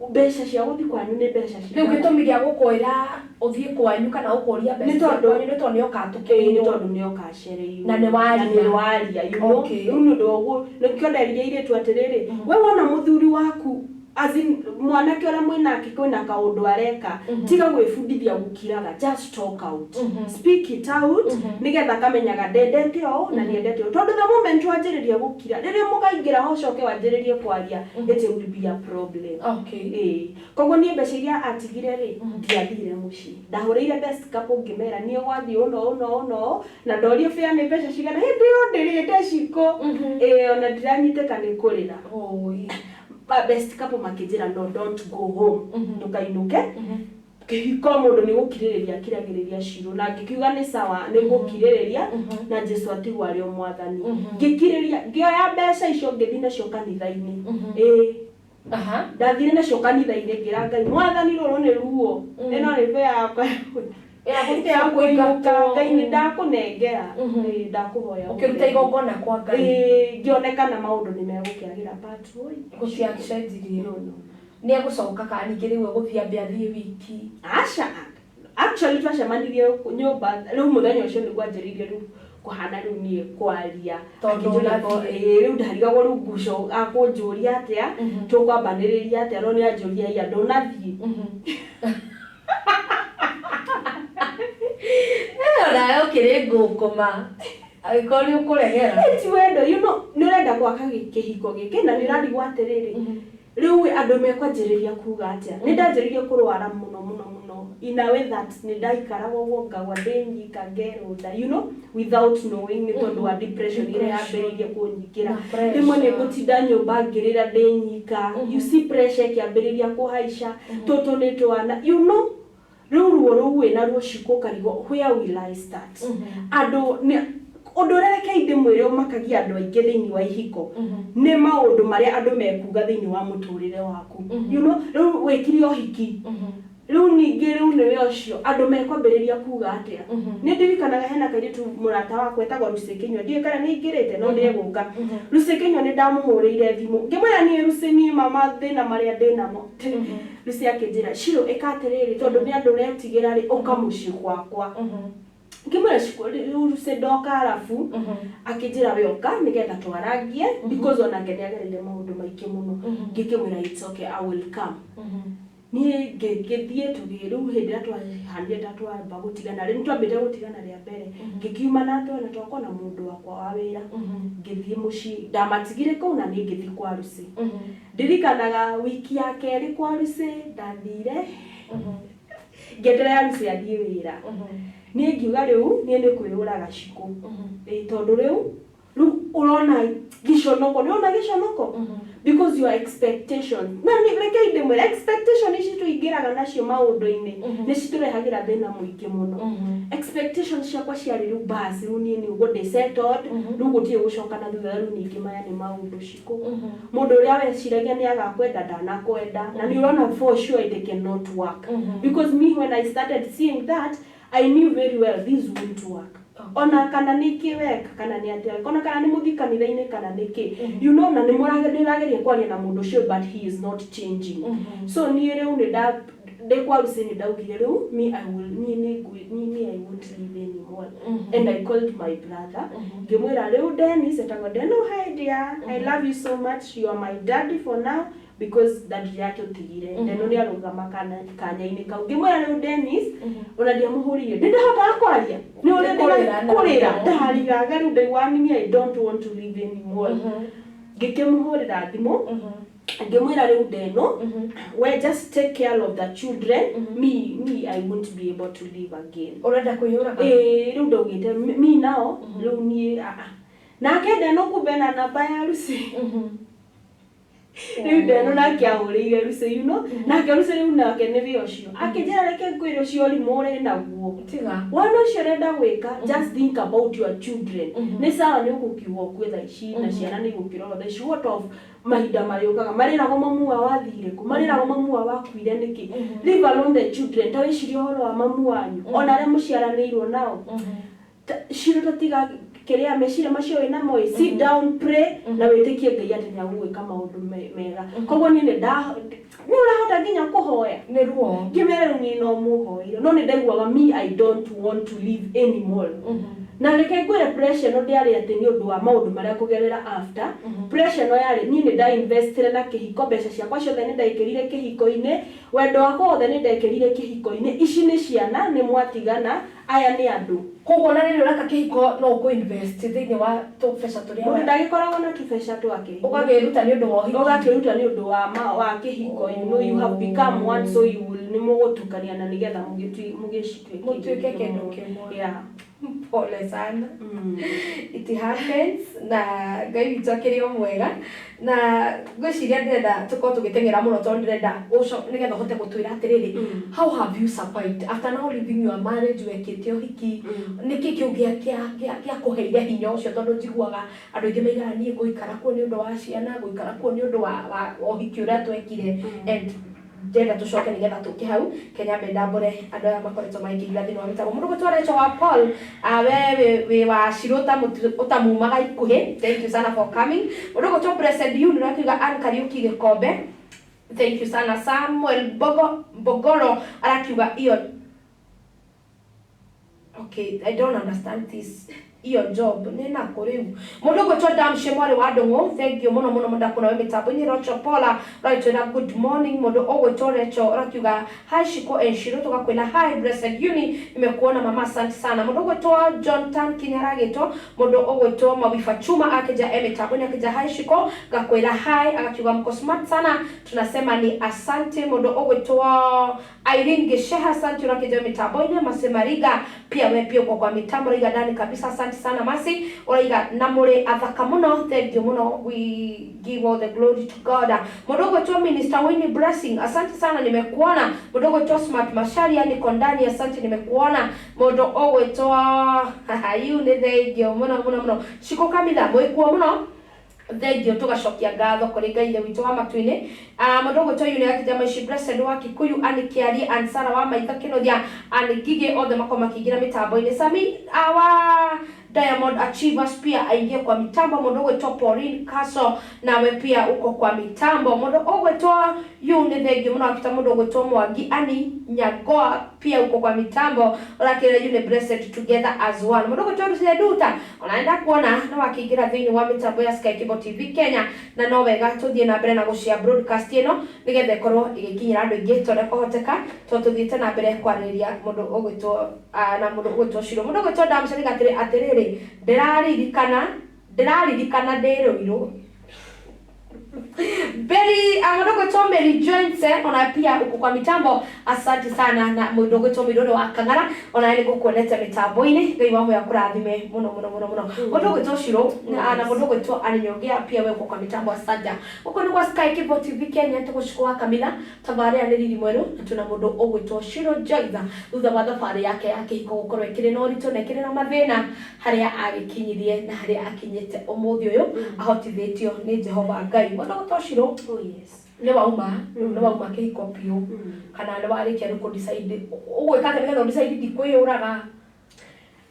Mbeca cia gũthiĩ kwanyu nĩ mbeca Rĩu cigana? gĩtũmi gĩa gũkwĩra ũthiĩ kwanyu kana gũkũria mbeca Nĩ cia tondũ- kwanyu nĩ tondũ nĩ Ĩĩ, nĩ ũkatũkĩirwo. Tondũ nĩ ũkacereirwo. Na nĩ waria. Na nĩ waria. Rĩu nĩ ũndũ wa ũguo nĩkĩo nderire airĩtu atĩrĩrĩ, we wona mũthuri waku, as in mwanake ũrĩa mwĩnake, kwĩna kaũndũ areka, tiga gwĩbundithia gũkiraga, just talk out, speak it out, nĩgetha kamenyaga ndendete ũũ na ndiendete ũũ. Tondũ the moment wanjĩrĩria gũkira, rĩrĩa mũkaingĩra ho ũcoke wanjĩrĩrie kwaria, it will be a problem. Ĩĩ, koguo niĩ mbeca iria atigire rĩ, ndiathire mũciĩ. Ndahũrĩire best couple, ngĩmera niĩ gwathiĩ ũũ na ũũ na ũũ na ũũ, na ndorio bĩa nĩ mbeca cigana. Hĩndĩ ĩyo ndĩrĩte, Ciko, ĩĩ, ona ndiranyitĩka nĩ kũrĩra. Best couple makĩnjĩra, "No, don't go home, ndũkainũke. Kĩhiko mũndũ nĩ gũkirĩrĩria akiragĩrĩria cirũ." Na ngĩkiuga nĩ sawa, nĩ ngũkirĩrĩria na Jesu atigwo arĩ o mwathani. Ngĩkirĩria, ngĩoya mbeca icio, ngĩthiĩ nacio kanitha-inĩ. Ĩĩ, ndathire nacio kanitha-inĩ, ngĩra Ngai, "Mwathani, rũrũ nĩ ruo, ĩno nĩ bĩa yakwa Ya ya kũinũka. kũingatwo. Ngai, nĩ ndakũnengera. Ĩĩ, ndakũhoya Ũkĩruta igongona kwa Ngai. Ĩĩ, ngĩonekana maũndũ nĩ megũkĩagĩra, but oi, Gũtiacenjirie. No, no. Nĩ egũcoka kana ningĩ rĩu egũthiĩ ambe athiĩ wiki? Aca, actually twacemanirie nyũmba rĩu mũthenya ũcio nĩguo anjĩrĩirie rĩu kũhana rĩu niĩ kwaria. Tondũ Akĩnjũria ũrathiĩ. Ĩĩ, rĩu ndarigagwo rĩu nguco akũnjũria atĩa, tũkwambanĩrĩria atĩa, no nĩ anjũria, "Iya, ndũnathiĩ?" Onawe ũkĩrĩ ngũkũma angĩkorwo nĩ ũkũregera. Ti wendo, nĩ ũrenda gwaka kĩhiko gĩkĩ na nĩ ũrarigwo atĩrĩrĩ, rĩu andũ mekwanjĩrĩria kuga atĩa. Nĩ ndanjĩrĩirie kũrwara mũno mũno mũno, in a way that nĩ ndaikaraga ũguo ngagwa ndĩ nyika ngerũnda, without knowing nĩ tondũ wa depression ĩrĩa yambĩrĩirie kũnyingĩra. Na pressure. Rĩmwe nĩ ngũtinda nyũmba ngĩrĩra ndĩ nyika. You see, pressure ĩkĩambĩrĩria kũhaica, tũtũ nĩ twana, rĩu ruo rũu wĩna ruo cikũ ũkarigwo, where will I start? Andũ nĩ ũndũ ũrĩa, rekei ndĩmwĩre, ũmakagia andũ aingĩ thĩinĩ wa ihiko nĩ maũndũ marĩa andũ mekuga thĩinĩ wa mũtũrĩre waku. Rĩu wĩkire ũhiki, rĩu ningĩ rĩu nĩwe ũcio andũ mekwambĩrĩria kuga atĩa. Nĩ ndirikanaga hena kairĩtu mũrata wakwa etagwo Lucy Kinyua, ndiũĩ kana nĩ aingĩrĩte no nĩ egũka. Lucy Kinyua, nĩ ndamũhũrĩire thimũ ngĩmwĩra, "Niĩ Lucy, niĩ mama thĩna marĩa ndĩnamo." Lucy akĩnjĩra, "Shiro, ĩka atĩrĩrĩ, tondũ nĩ andũ ũretigĩra rĩ, ũka mũciĩ gwakwa." Ngĩmwĩra, "Rĩu Lucy, ndoka arabu?" Akĩnjĩra, "We ũka nĩgetha twarangie," because onake nĩ agereire maũndũ maingĩ mũno. Ngĩkĩmwĩra, "It's okay, I will come." Niĩ ngĩthiĩ tũgĩ rĩu hĩndĩ ĩrĩa twahanire ta twamba gũtigana rĩ, nĩtwambĩte gũtigana rĩa mbere, ngĩkiuma na twana twakwa na mũndũ wakwa wa wĩra, ngĩthiĩ mũciĩ, ndamatigire kũu na niĩ ngĩthiĩ kwa Lucy. Ndirikanaga wiki ya kerĩ kwa Lucy ndathire, ngĩenderea Lucy athiĩ wĩra, niĩ ngiuga rĩu niĩ nĩ kwĩyũraga cikũ. Ĩĩ, tondũ rĩu ũrona gĩconoko, nĩ ũrona gĩconoko because your expectation na nĩ rekei ndĩmwĩre, expectation ici tũingĩraga nacio maũndũ-inĩ nĩ citũrehagĩra thĩna mũingĩ mũno. Expectation ciakwa ciarĩ rĩu basi, rĩu niĩ nĩ ũguo ndĩ settled, rĩu gũtirĩ gũcoka na thutha, rĩu ningĩ maya nĩ maũndũ cikũ. Mũndũ ũrĩa weciragia nĩ agakwenda ndanakwenda, na nĩ ũrona for sure it cannot work, because me, when I started seeing that, I knew very well this won't work, ona kana nĩ kĩ weka, kana nĩ atĩa weka, ona kana nĩ mũthiĩ kanitha-inĩ, kana nĩ kĩ, na nĩ ũrageria kwaria na mũndũ ũcio, but he is not changing. So niĩ rĩu nĩ nda ndĩ kwa Lucy nĩ ndaugire rĩu me I will niĩ nĩ ngwĩ niĩ I won't live anymore, and I called my brother, ngĩmwĩra rĩu Dennis, etagwo Deno, "Hi dear, I love you so much, you are my daddy for now," because daddy yatũtigire. Deno nĩ arũgama kanya-inĩ kau. Ngĩmwĩra rĩu Dennis, ona ndiamũhũrire, ndĩ ndahotaga kwaria nĩ ũrĩa Kũrĩra na kũrĩra ruo. Ndarigaga rĩu ndaigua mimi I don't want to live anymore. Ngĩkĩmũhũrĩra thimũ, ngĩmwĩra rĩu Deno, we just take care of the children, me I won't be able to live again. Ũrenda kwĩyũraga? Ĩĩ, rĩu ndaugĩte mi nao rĩu niĩ ah, ah. Nake Deno kumbe na namba ya Lucy. Rĩu Deno nake ahũrĩire Lucy, nake Lucy rĩu nake nĩ wĩ ũcio akĩnjĩra, "Reke ngwĩre, ũcio ũrimũ ũrĩ naguo Tiga. wana ũcio ũrenda gwĩka, just think about your children. Nĩ sawa nĩ ũgũkiuga ũkue thaa ici na ciana nĩ igũkĩrorwo thaa ici. What of mahinda marĩũkaga? Marĩragwo mamu wao athire kũ? Marĩragwo mamu wao akuire nĩkĩ? Leave alone the children, ta wĩcirie ũhoro wa mamu wanyu ona arĩa mũciaranĩirwo nao. Ciro tatiga kĩrĩa meciria macio wĩ namo ĩ, sit down, pray na wĩtĩkie Ngai atĩ nĩ agũgwĩka maũndũ mega." Koguo niĩ nĩ nda nĩ ũrahota nginya kũhoya. Nĩ ruo. Ngĩmera rĩu niĩ no mũhoire, no nĩ ndaiguaga me I don't want to live anymore. Na reke ngwĩre, pressure ĩno ndĩarĩ atĩ nĩ ũndũ wa maũndũ marĩa kũgerera after. Pressure ĩno yarĩ niĩ nĩ ndainvestire na kĩhiko, mbeca ciakwa ciothe nĩ ndaikĩrire kĩhiko-inĩ, wendo wakwa wothe nĩ ndekĩrire kĩhiko-inĩ. Ici nĩ ciana, nĩ mwatigana, aya nĩ andũ. Koguo ona rĩrĩa ũreka kĩhiko no ũkũ invest thĩinĩ wa tũbeca tũrĩa Mũndũ ndagĩkoragwo na tũbeca twake. Ũgakĩruta nĩ ũndũ wa ũhiki. Ũgakĩruta nĩ ũndũ wa kĩhiko. You have become one, so you will nĩ mũgũtukania na nĩgetha mũgĩcituĩke Mũtuĩke kĩndũ kĩmwe. Yeah. Pole sana. It happens, na Ngai witũ akĩrĩ o mwega, na ngwĩciria ndĩrenda tũkorwo tũgĩteng'era mũno tondũ ndĩrenda nĩgetha ũhote gũtwĩra atĩrĩrĩ, how have you survived after now leaving your marriage? Wekĩte ũhiki, nĩkĩ kĩu gĩakũheire hinya ũcio? Tondũ njiguaga andũ aingĩ maigaga, "Niĩ ngũikara kuo nĩ ũndũ wa ciana, ngũikara kuo nĩ ũndũ wa ũhiki ũrĩa twekire," and ndĩrenda tũcoke nĩgetha tũke hau. Kenya mbe ndambũre andũ aya makoretwo magĩkĩingĩra thĩinĩ wa mĩtambo. Mũndũ gwĩtwo Rachel wa Paul, we wĩ wa Shiro ũtamumaga ikuhĩ, thank you sana for coming. Mũndũ gwĩtwo Blessed You nĩ ũrakiuga Ann Kariuki Gĩkombe. Thank you sana. Samuel Bogo, Bogoro arakiuga iyo, okay, I don't understand this, iyo job nĩ nako rĩu. Mũndũ ũgwĩtwo Damshe mwarĩ wa Ndũng'ũ, thank you mũno mũno mũno, ndakũna wĩ mĩtambo-inĩ. Rocho Pola ũragĩtwĩra good morning. Mũndũ ũgwĩtwo Recho ũrakiuga hi Shiko and Shiro, tũgakwĩra hi. Blessed Uni, nimekuona mama, asante sana. Mũndũ ũgwĩtwo John Tan Kinya aragĩtwo. Mũndũ ũgwĩtwo Mawifa Chuma akĩnja e mĩtambo-inĩ, akĩnja hi Shiko, ngakwĩra hi, agakiuga mko smart sana, tunasema ni asante. Mũndũ ũgwĩtwo Irene Gesheha, asante, urakija mitambo-inĩ. Masi Mariga, pia we pia uko kwa mitambo, raiga ndani kabisa, asante sana Masi, uraiga na mũrĩ athaka mũno, thank you mũno, we give all the glory to God. Mũndũ ũgwĩtwo Minister Winnie Blessing, asante sana, nimekuona. Mũndũ ũgwĩtwo Smart Masharia, niko ndani, asante, nimekuona. Mũndũ ũgwĩtwo yu nĩ thank you mũno mũno mũno. Shiko Kamitha, mwĩkuo mũno, thengio, tugacokia ngatho kũrĩ Ngai ithe witũ wa matu-inĩ. Mũndũ ũgwĩtwo Yuni akĩnja maici, Blessed wa Kikuyu, Ani Kĩarie, Ansara wa Maitha, Kĩnuthia, Ani Ngigĩ, othe makorwo makĩingĩra mĩtambo-inĩ. Sami wa Diamond Achievers pia aingie kwa mitambo. Mũndũ ũgwĩtwo Pauline Kaso, nawe pia uko kwa mitambo. Mũndũ ũgwĩtwo yu nĩ thengio mũno akĩta. Mũndũ ũgwĩtwo Mwangi Ani Nyagoa, pia uko kwa mitambo, ũrakĩra you nĩ blessed, together as one. Mũndũ ũgwĩtwo Rusia Duta, onaenda kuona no akĩingĩra thĩinĩ wa mĩtambo ya Sky Cable TV Kenya, na no wega tũthiĩ na mbere na gũshare broadcast ĩno nĩgetha ĩkorwo ĩgĩkinyĩra andũ aingĩ ta ũrĩa kwahoteka, tondũ tũthiĩte na mbere kwarĩrĩria mũndũ ũgwĩtwo na mũndũ ũgwĩtwo Shiro. Mũndũ ũgwĩtwo Damshan atĩrĩ atĩrĩrĩ, ndĩraririkana ndĩ Rũirũ. Berry, mũndũ ũgwĩtwo Mary Johnson, ona pia uko kwa mitambo, asante sana. Na mũndũ ũgwĩtwo Miroro wa Kang'ara, ona nĩ ngũkuonete mĩtambo-inĩ, Ngai wa muoyo akũrathime mũno mũno mũno mũno. Mũndũ ũgwĩtwo Shiro na mũndũ ũgwĩtwo Aninyongea, pia we uko kwa mitambo, asante. Gũkũ nĩ gwa Sky Cable TV Kenya, tũgũcukũ wa Kamila, tabarĩra nĩ Riri Mwerũ, na tũna mũndũ ũgwĩtwo Shiro Joitha, thutha wa thabarĩ yake ya kĩhiko gũkorwo ĩkĩrĩ na ũritũ na ĩkĩrĩ na mathĩna, harĩa agĩkinyirie na harĩa akinyĩte ũmũthĩ ũyũ, ahotithĩtio nĩ Jehova Ngai. Mũndũ ũgwĩtwo Shiro, Oh yes. nĩ wauma rĩu, nĩ wauma kĩhiko biũ, kana nĩ warĩkia rĩu kũ-decide, ũgwĩka atĩa nĩgetha ũ-decide ndikwĩyũraga?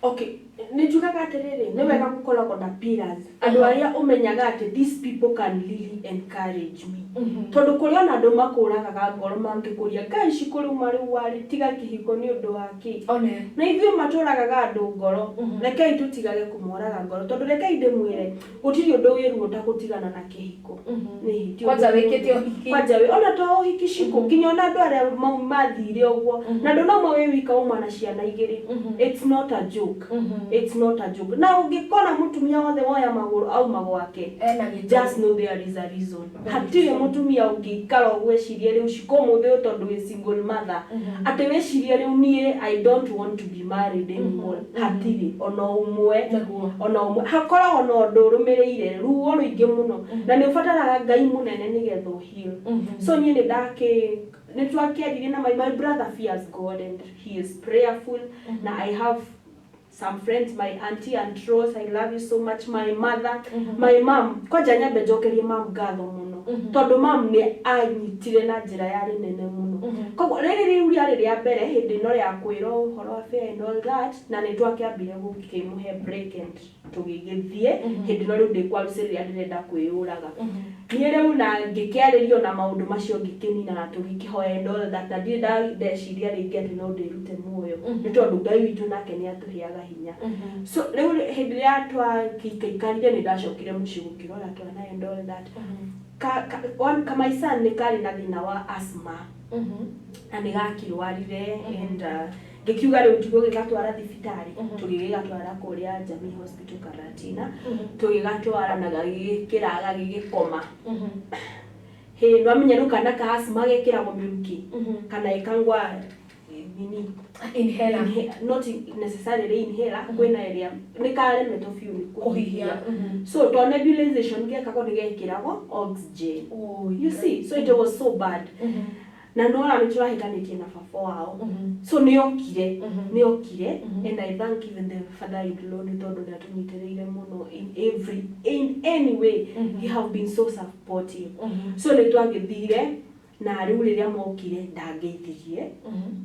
Okay, nĩ njugaga atĩrĩrĩ, nĩ wega gũkoragwo na pillars, andũ arĩa ũmenyaga atĩ these people can really encourage me, tondũ kũrĩ ona andũ makũragaga ngoro mangĩkũria ngai ici kũrĩuma rĩu warĩ tiga kĩhiko nĩ ũndũ wa kĩ. One. Na ithuĩ matũragaga andũ ngoro, rekei tũtigage kũmoraga ngoro, tondũ rekei ndĩmwĩre, gũtirĩ ũndũ wĩ ruo ta gũtigana na kĩhiko. Nĩ ti Kwanja ũndũ. Wĩkĩte ũhiki. Kwanja wĩ ona to ũhiki cikũ, nginya ona andũ arĩa mathire ũguo na ndũnauma wĩ wika, uma na ciana igĩrĩ. It's not a joke, it's not a joke. Na ũngĩkora mũtumia wothe woya magũrũ auma gwake, ena gĩtũmi. Just know there is a reason. Hatirĩ mũtumia ũngĩikara ũguo ecirie rĩu cikũ mũthĩ ũyũ, tondũ wĩ single mother, atĩ wĩcirie rĩu niĩ I don't want to be married anymore. Hatirĩ ona ũmwe. Nĩguo. Ona ũmwe. Hakoragwo na ũndũ ũrũmĩrĩire ruo rũingĩ mũno, na nĩ ũbataraga Ngai mũnene nĩgetha ũheal. So niĩ nĩ ndakĩ nĩ twakĩaririe na my brother fears God and he is prayerful, na I have some friends, my auntie and Rose, I love you so much, my mother, my mom. Kwanja nyambe njokerie mam ngatho mũno, tondũ mam nĩ anyitire na njĩra yarĩ nene mũno. Koguo rĩrĩ rĩu rĩarĩ rĩa mbere hĩndĩ ĩno rĩa kwĩrwo ũhoro wa affair and all that, na nĩ twakĩambire gũkĩmũhe break and tũgĩgĩthiĩ. Hĩndĩ ĩno rĩu ndĩ kwa Lucy, rĩrĩa ndĩrenda kwĩyũraga niĩ rĩu, na ngĩkĩarĩrio na maũndũ macio, ngĩkĩnina na tũgĩkĩhoya and all that, na ndirĩ ndeciria rĩngĩ atĩ no ndĩrute muoyo, nĩ tondũ Ngai witũ nake nĩ atũheaga hinya. So rĩu hĩndĩ ĩrĩa twakĩikarire, nĩ ndacokire mũciĩ gũkĩrora twana and all that. Ka my son nĩ karĩ na thĩna wa asthma na nĩ gakĩrwarire, and ngĩkiuga rĩu tũgũgĩgatwara thibitarĩ. Tũgĩgĩgatwara kũrĩa Jamii Hospital Karatina, tũgĩgatwara na gagĩgĩkĩra gagĩgĩkoma. Hĩ, nwamenya rĩu kana ka asthma gekĩragwo mĩrukĩ kana ĩkangwa nini. Inhaler. Not necessarily inhaler, kwĩna ĩrĩa nĩ karemetwo biũ nĩ kũhihia. So to nebulization gekagwo nĩ gekĩragwo oxygen, you see. So it was so bad, na nora nĩ tũrahĩtanĩtie na baba wao, so nĩ okire nĩ okire, and I thank even the father in law nĩ tondũ nĩ atũnyitĩrĩire mũno in any way. He have been so supportive. So nĩ twagĩthire, na rĩu rĩrĩa mokire ndangĩithirie,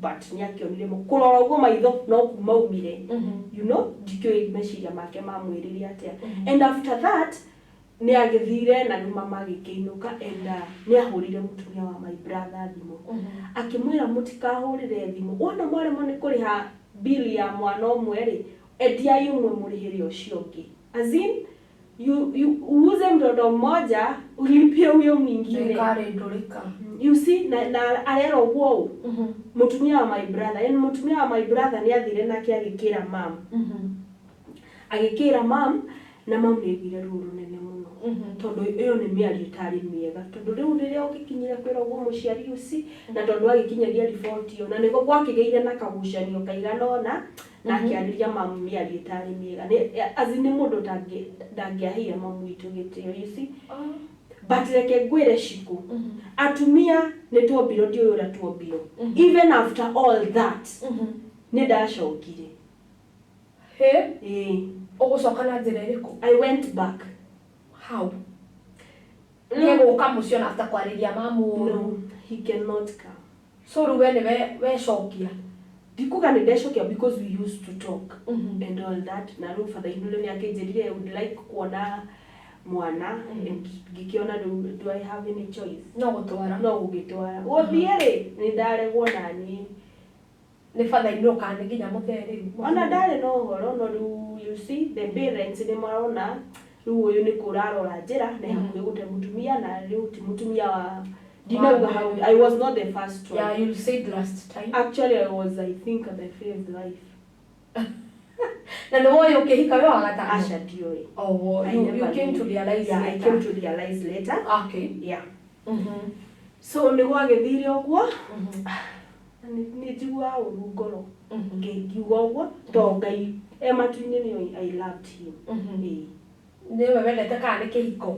but nĩ akĩonire kũrora ũguo maitho no kuma aumire, ndikĩũĩ meciria make mamwĩrire atĩa. And after that Nĩ agĩthire na rĩu mama agĩkĩinũka and nĩ ahũrire mũtumia wa my brother thimũ, akĩmwĩra, "Mũtikahũrĩre thimũ. Wona mwaremwo nĩ kũrĩha bill ya mwana ũmwe rĩ, endiai ũmwe mũrĩhĩre ũcio ũngĩ." As in, you uuze mtoto mmoja ulipie huyo mwingine. Ĩkarĩ ndũrĩka. You see, na arera ũguo ũ mũtumia wa my brother, and mũtumia wa my brother nĩ athire nake agĩkĩra mam, agĩkĩra mam, na mam nĩ aiguire ruo rũnene mũno, tondũ ĩyo nĩ mĩario ĩtarĩ mĩega, tondũ rĩu rĩrĩa ũgĩkinyire kwĩra ũguo mũciari ũci, na tondũ agĩkinyagia riboti ĩyo na nĩguo gwakĩgĩire na kagucanio kaigana ũna, na akĩarĩria mamu mĩario ĩtarĩ mĩega. As in, nĩ mũndũ ndangĩaheire mamu witũ gĩtĩo, you see. But reke ngwĩre, Ciku, atumia nĩ tuombirwo, ndiũĩ ũrĩa tuombirwo. Even after all that, nĩ ndacokire. Hĩ? Ĩĩ. Ũgũcoka na njĩra ĩrĩkũ? I went back. How? Nĩ gũka mũciĩ ona after kwarĩria mamu ũru? No, he cannot come. So rĩu we nĩwe wecokia? Ndikuga nĩ ndecokia, because we used to talk and all that, na rĩu father inũ nĩ akĩnjĩrire I would like kuona mwana, and ngĩkĩona rĩu, do I have any choice? No gũtwara. No gũgĩtwara. Gũthiĩ rĩ, nĩ ndaregwo naniĩ. Nĩ father inũ kana nĩ nginya mũthee rĩu? Ona ndarĩ na ũhoro, no rĩu, you see, the parents nĩ marona rĩu ũyũ nĩ kũrarora njĩra na hakuhĩ gũte mũtumia, na rĩu ti mũtumia wa ndinauga hau. I was not the first one. Yeah, you said last time. Actually, I was, I think, the fifth wife. Na nĩ woĩ ũkĩhika we wa gatano? Aca, ndiũĩ. Oh, I you never came knew. to realize Yeah, I later. came to realize later. Yeah. So nĩ gwagĩthire ũguo, na nĩ njiguaga ũru ngoro ngiuga ũguo, to Ngai e matu-inĩ nĩ I loved him. Ĩĩ. Nĩwe wendete kana nĩ kĩhiko?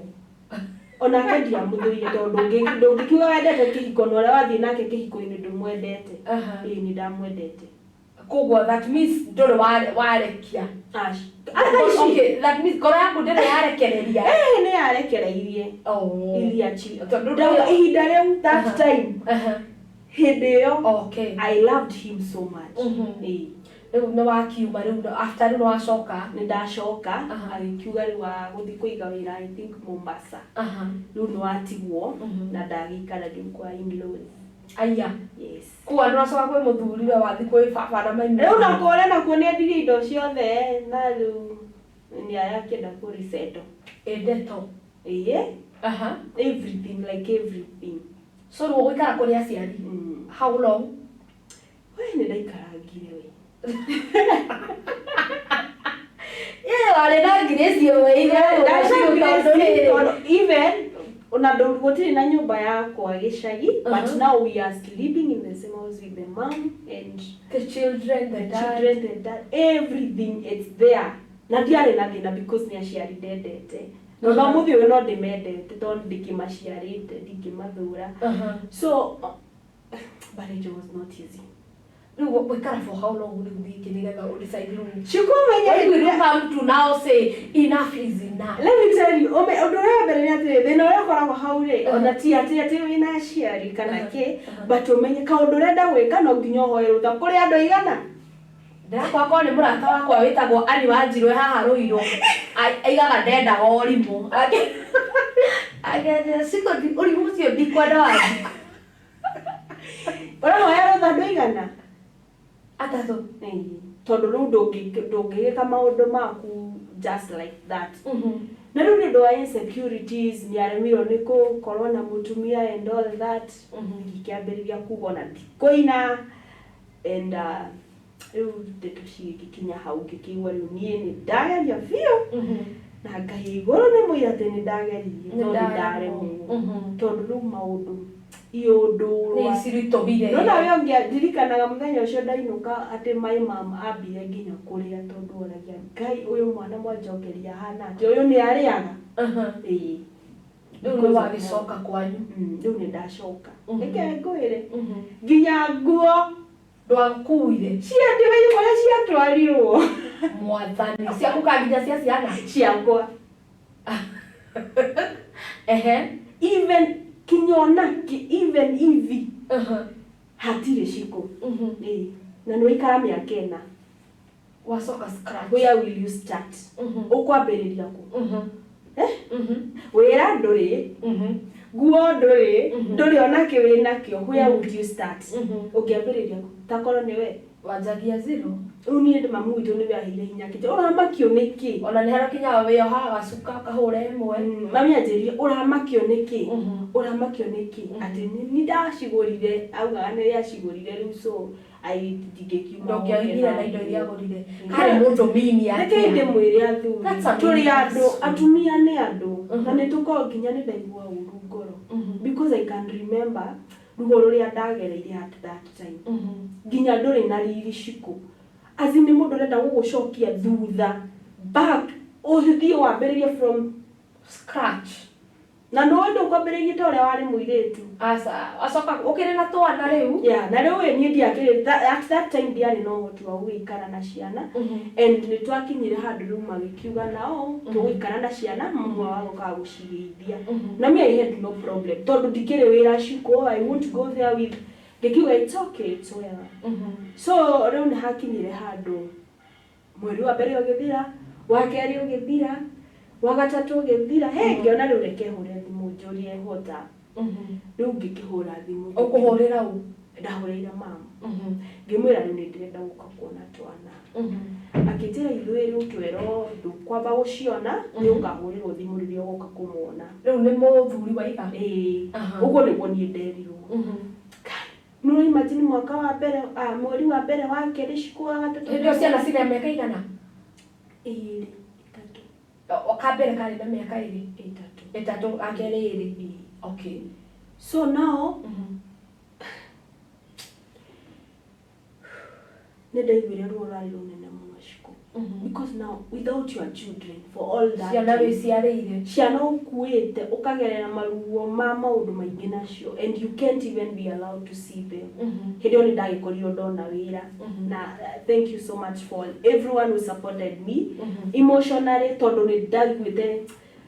Onake ndiamũthũire, tondũ ndũngĩkiuga wendete kĩhiko na ũrĩa wathiĩ nake kĩhiko-inĩ ndũmwendete. Ĩĩ, nĩ ndamwendete. Koguo that means ndũrĩ warekia. Aca. Thaa ici. Okay, that means ngoro yaku ndĩrĩ yarekereria. Ĩĩ, nĩ yarekereirie. Oh. Iliachi. Tondũ Ndauga ihinda rĩu, that time, hĩndĩ ĩyo, I loved him so much. Ĩĩ. Rĩu nĩ wakiuma rĩu, after rĩu nĩ wacoka? Nĩ ndacoka, agĩkiuga rĩu wa gũthiĩ kũiga wĩra, I think Mombasa. Rĩu nĩ watigwo na ndagĩikara rĩu kwa in-laws. Aya. Yes. Kuwa nĩ wacoka kwĩ mũthuri, we wathiĩ kwĩ baba na maimi? Rĩu na kũrĩa nakuo nĩ endirie indo ciothe, na rĩu nĩ arakĩenda kũ resettle. Ĩndeto. Ĩĩ. Everything, like everything. So rĩu ũgũikara kũrĩ aciari how long? We, nĩ ndaikarangire we. Ĩĩ, warĩ na Grace ĩmwe Tondũ even ona gũtirĩ na nyũmba yakwa gĩcagi, but now we are sleeping in the same house with the mom and the children, the the dad. Children, the dad, everything, it's there. Na ndiarĩ na thĩna because nĩ aciari ndendete, no no mũthĩ ũyũ no ndĩmendete, tondũ ndĩkĩmaciarĩte, ndingĩmathũra. So but it was not easy. Rĩu gũikara for how long rĩu ningĩ nĩgetha ũdecide rĩu? Cikumenya. When will you come to now say enough is enough? Let me tell you, ũndũ ũrĩa wa mbere nĩ atĩrĩ, thĩna ũrĩa ũkoragwo hau rĩ, ona ti atĩ wĩna aciari kana kĩ, but ũmenye kaũndũ ũrenda gwĩka no nginya ũhoe rũtha kũrĩ andũ aigana. Ndĩrakwa korwo nĩ mũrata wakwa wĩtagwo Ani Wanjirũ haha Rũirũ, aigaga ndendaga ũrimũ. Akenjĩra, "Ciko, ũrimũ ũcio ndikwenda, Wanjikũ." Ũrahoya rũtha andũ aigana? Atatũ. Ĩĩ, tondũ rĩu ndũngĩgĩka maũndũ maku just like that. Na rĩu nĩ ũndũ wa insecurities, nĩ aremirwo nĩ gũkorwo na mũtumia and all that, ngĩkĩambĩrĩria kuga ona ndikũina, and rĩu ndeto cigĩkinya hau ngĩkĩigua rĩu niĩ nĩ ndageria biũ, na Ngai igũrũ nĩ mũira atĩ nĩ ndageririe, no nĩ ndaremwo, tondũ rĩu maũndũ iũndũ Nĩ ciritũhire. No nawe ũngĩa ndirikanaga mũthenya ũcio ndainũka atĩ my mom ambire nginya kũrĩra, tondũ oragia, "Ngai, ũyũ mwana mwanjokeria ahana atĩ ũyũ nĩ arĩaga?" Ĩĩ. Rĩu nĩ wagĩcoka kwanyu? Rĩu nĩ ndacoka. Reke ngwĩre, nginya nguo Ndwakuire? Ciandimenye kũrĩa ciatwarirwo. Mwathani, ciaku ka nginya cia ciana? Ciakwa. Ehe. Even kinya onaki, even hivi hatirĩ cikũ. Ĩĩ. Na nĩ waikara mĩaka 4. Wacoka scratch. Where will you start? Ũkwambĩrĩria kũ? Wĩra ndũrĩ, nguo ndũrĩ, ndũrĩ onakĩ wĩ nakĩo. Where would you start? Ũngĩambĩrĩria kũ? Takorwo nĩwe. Wanjagia zero. Rĩu niĩ mamu witũ nĩwe aheire hinya, akĩnjĩra, "Ũramakio nĩkĩ?" Ona nĩ harakinyaga wĩyohaga gacuka ũkahũra ĩmwe. Mami anjĩrire, "Ũramakio nĩkĩ? Ũramakio nĩkĩ?" Atĩ nĩ ndacigũrire, augaga nĩ acigũrire rĩu, so ndingĩkiuma. Ndũngĩagire na indo iria agũrire. Karĩ mũndũ mini Reke atĩa? ndĩmwĩre athuri, That's a tũrĩ andũ, atumia nĩ andũ, na nĩ tũkoragwo nginya nĩ ndaigua ũru ngoro, because I can remember ruo rũrĩa ndagereire at that time. Nginya ndũrĩ na riri cikũ, as in nĩ mũndũ ũrenda gũgũcokia thutha, back, ũthiĩ wambĩrĩrie from scratch. Na nũĩ ndũkwambĩrĩirie ta ũrĩa warĩ mũirĩtu. Aca, acoka ũkĩrĩ na twana rĩu. Yeah, na rĩu ĩ, niĩ ndiakĩrĩ at that time ndiarĩ na ũhoti wa gũgĩikara na ciana, and nĩ twakinyire handũ rĩu magĩkiuga nao tũgũikara na ciana, mumwe wa gũkaga gũcigĩithia. Na me I had no problem, tondũ ndikĩrĩ wĩra cikũ, I won't go there with, ngĩkiuga it's okay, it's well. So rĩu nĩ hakinyire handũ mweri wa mbere ũgĩthira, wa kerĩ ũgĩthira, wa gatatũ ũgĩthira, he ngĩona rĩu reke hũre thimũ njũrie hota. Rĩu ngĩkĩhũra thimũ. Ũkũhũrĩra ũ? Ndahũrĩire mam, ngĩmwĩra rĩu nĩ ndĩrenda gũka kuona twana. Akĩnjĩra, "Ithuĩ rĩu twerwo ndũkwamba gũciona, nĩ ũkahũrĩrwo thimũ rĩrĩa ũgoka kũmona." Rĩu nĩ mũthuri waiga? Ĩĩ. Ũguo nĩguo niĩ nderirwo. Nĩ imagine mwaka wa mbere, mweri wa mbere, wa kerĩ, cikũ, wa gatatũ. Hĩndĩ ĩyo ciana cina mĩaka igana? 2, 3. Kambere karĩ na mĩaka 2? 3. 3, gakerĩ 2. Okay. So now nĩ ndaiguire ruo rwarĩ rũnene mũno cikũ, because now without your children for all that Ciana time, wĩciarĩire. Ciana ũkuĩte, ũkagerera maruo ma maũndũ maingĩ nacio, and you can't even be allowed to see them. Hĩndĩ ĩyo nĩ ndagĩkorirwo ndona wĩra, na thank you so much for everyone who supported me emotionally, tondũ nĩ ndaiguĩte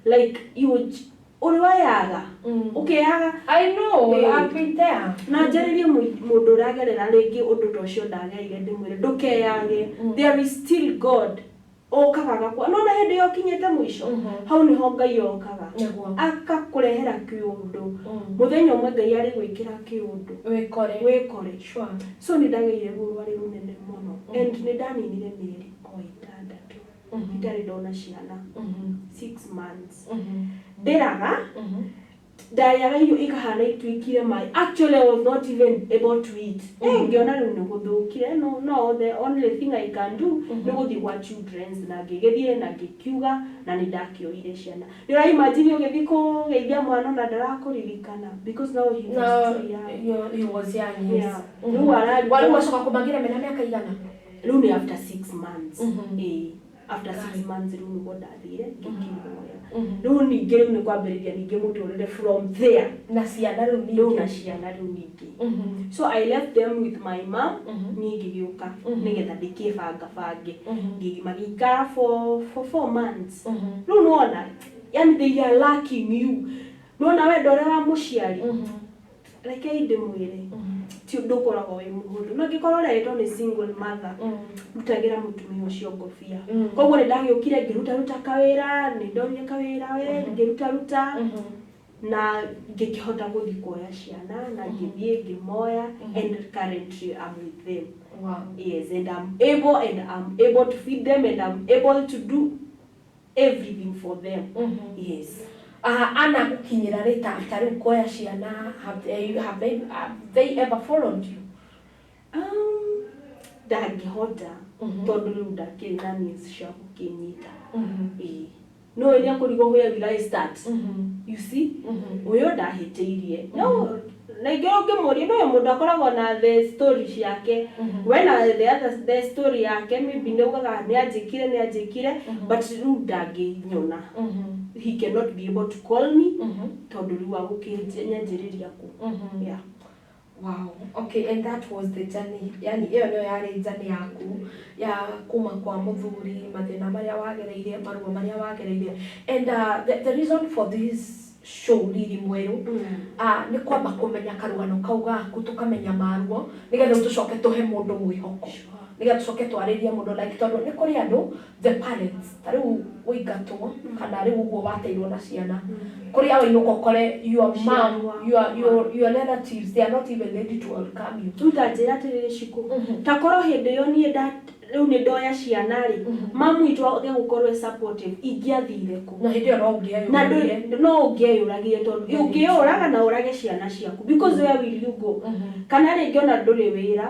like you ũrĩ wayaga ũkĩyaga. I know. Ĩĩ. I've been there. Na njarĩrie mũndũ ũragerera rĩngĩ ũndũ ta ũcio ndagereire, ndĩmwĩre ndũkeyage. There is still God ũkaga gakwa nona hĩndĩ ĩyo ũkinyĩte mũico, hau nĩho Ngai okaga akakũrehera kĩũndũ. Mũthenya ũmwe Ngai arĩ gwĩkĩra kĩũndũ. Wĩkore. Wĩkore. Sure. So nĩ ndageire ruo rwarĩ rũnene mũno, and nĩ ndaninire mĩeri o 6 itarĩ ndona ciana, 6 months. Ndĩraga, ndarĩaga irio ikahana ituĩkire maĩ. Actually, I was not even able to eat. Ngĩona rĩu nĩ gũthũkire. No, no, the only thing I can do nĩ gũthiĩ gwa children's, na ngĩgĩthiĩ na ngĩkiuga na nĩ ndakĩoire ciana. Nĩ ũra imagine ũgĩthiĩ kũgeithia mwana na ndarakũririkana, because now he was No, too young. He was young, yes. Yeah. Rĩu ararigwo. Warĩu wacoka kũmagira mena mĩaka igana? Rĩu nĩ after 6 months. Ĩĩ, after 6 months rĩu nĩguo ndathire ngĩkĩmoya. Rĩu ningĩ rĩu nĩ kwambĩrĩria ningĩ mũtũrĩre from there. Na ciana rĩu ningĩ. Rĩu na ciana rĩu ningĩ. So I left them with my mom, niĩ ngĩgĩũka nĩgetha ndĩkĩbanga bange. Magĩikara for 4 months. Rĩu nĩwona, yani they are lacking you. Nĩwona wendo ũrĩa wa mũciari, rekei ndĩmwĩre, ti ũndũ ũkoragwo wĩ mũhũthũ. Na angĩkorwo ũreretwo nĩ single mother, rutagĩra mũtumia ũcio ngobia. Koguo nĩ ndagĩũkire ngĩrutaruta kawĩra, nĩ ndonire kawĩra we ngĩrutaruta na ngĩkĩhota gũthiĩ kuoya ciana, na ngĩthiĩ ngĩmoya, and currently I'm with them. Yes, and I'm able to feed them and I'm able to do everything for them, yes. Ana gũkinyĩra rĩ ta rĩu kuoya ciana, have they ever followed you? Ndangĩhota, tondũ rĩu ndakĩrĩ na means cia gũkĩnyita. Ĩĩ, no ĩrĩa kũrigwo, where will I start? You see, ũyũ ndahĩtĩirie no rĩngĩ ũngĩmũria no mũndũ akoragwo na the story ciake, we na the other the story yake, maybe nĩ ugaga nĩ anjĩkire, nĩ anjĩkire, but rĩu ndangĩnyona. He cannot be able to call me, tondũ rĩu agũkĩnyanjĩrĩria kũ, yeah. Wow. Okay, and that was the journey. Yani ĩyo nĩyo yarĩ journey yaku ya kuma kwa mũthuri, mathĩna marĩa wagereire, maruo marĩa wagereire. And the reason for this show, Riri Mwerũ, nĩ kwamba kũmenya karũgano kau gaku, tũkamenya maruo, nĩgetha rĩu tũcoke tũhe mũndũ mwĩhoko. Nĩgetha tũcoke twarĩrie mũndũ like tondũ nĩ kũrĩ andũ, the parents, ta rĩu ũingatwo kana rĩu ũguo wateirwo na ciana, kũrĩa wainũka ũkore your mom, your relatives, they are not even ready to welcome you. Rĩu ta njĩra atĩrĩrĩ, Cikũ, ta korwo hĩndĩ ĩyo niĩ rĩu nĩ ndoya ciana rĩ, mamu witũ age gũkorwo e supportive, ingĩathire kũ? Na hĩndĩ ĩyo no Na ũngĩeyũragire. No ũngĩeyũragire, tondũ ũngĩyũraga na ũrage ciana ciaku, because where will you go? Kana rĩngĩ ona ndũrĩ wĩra,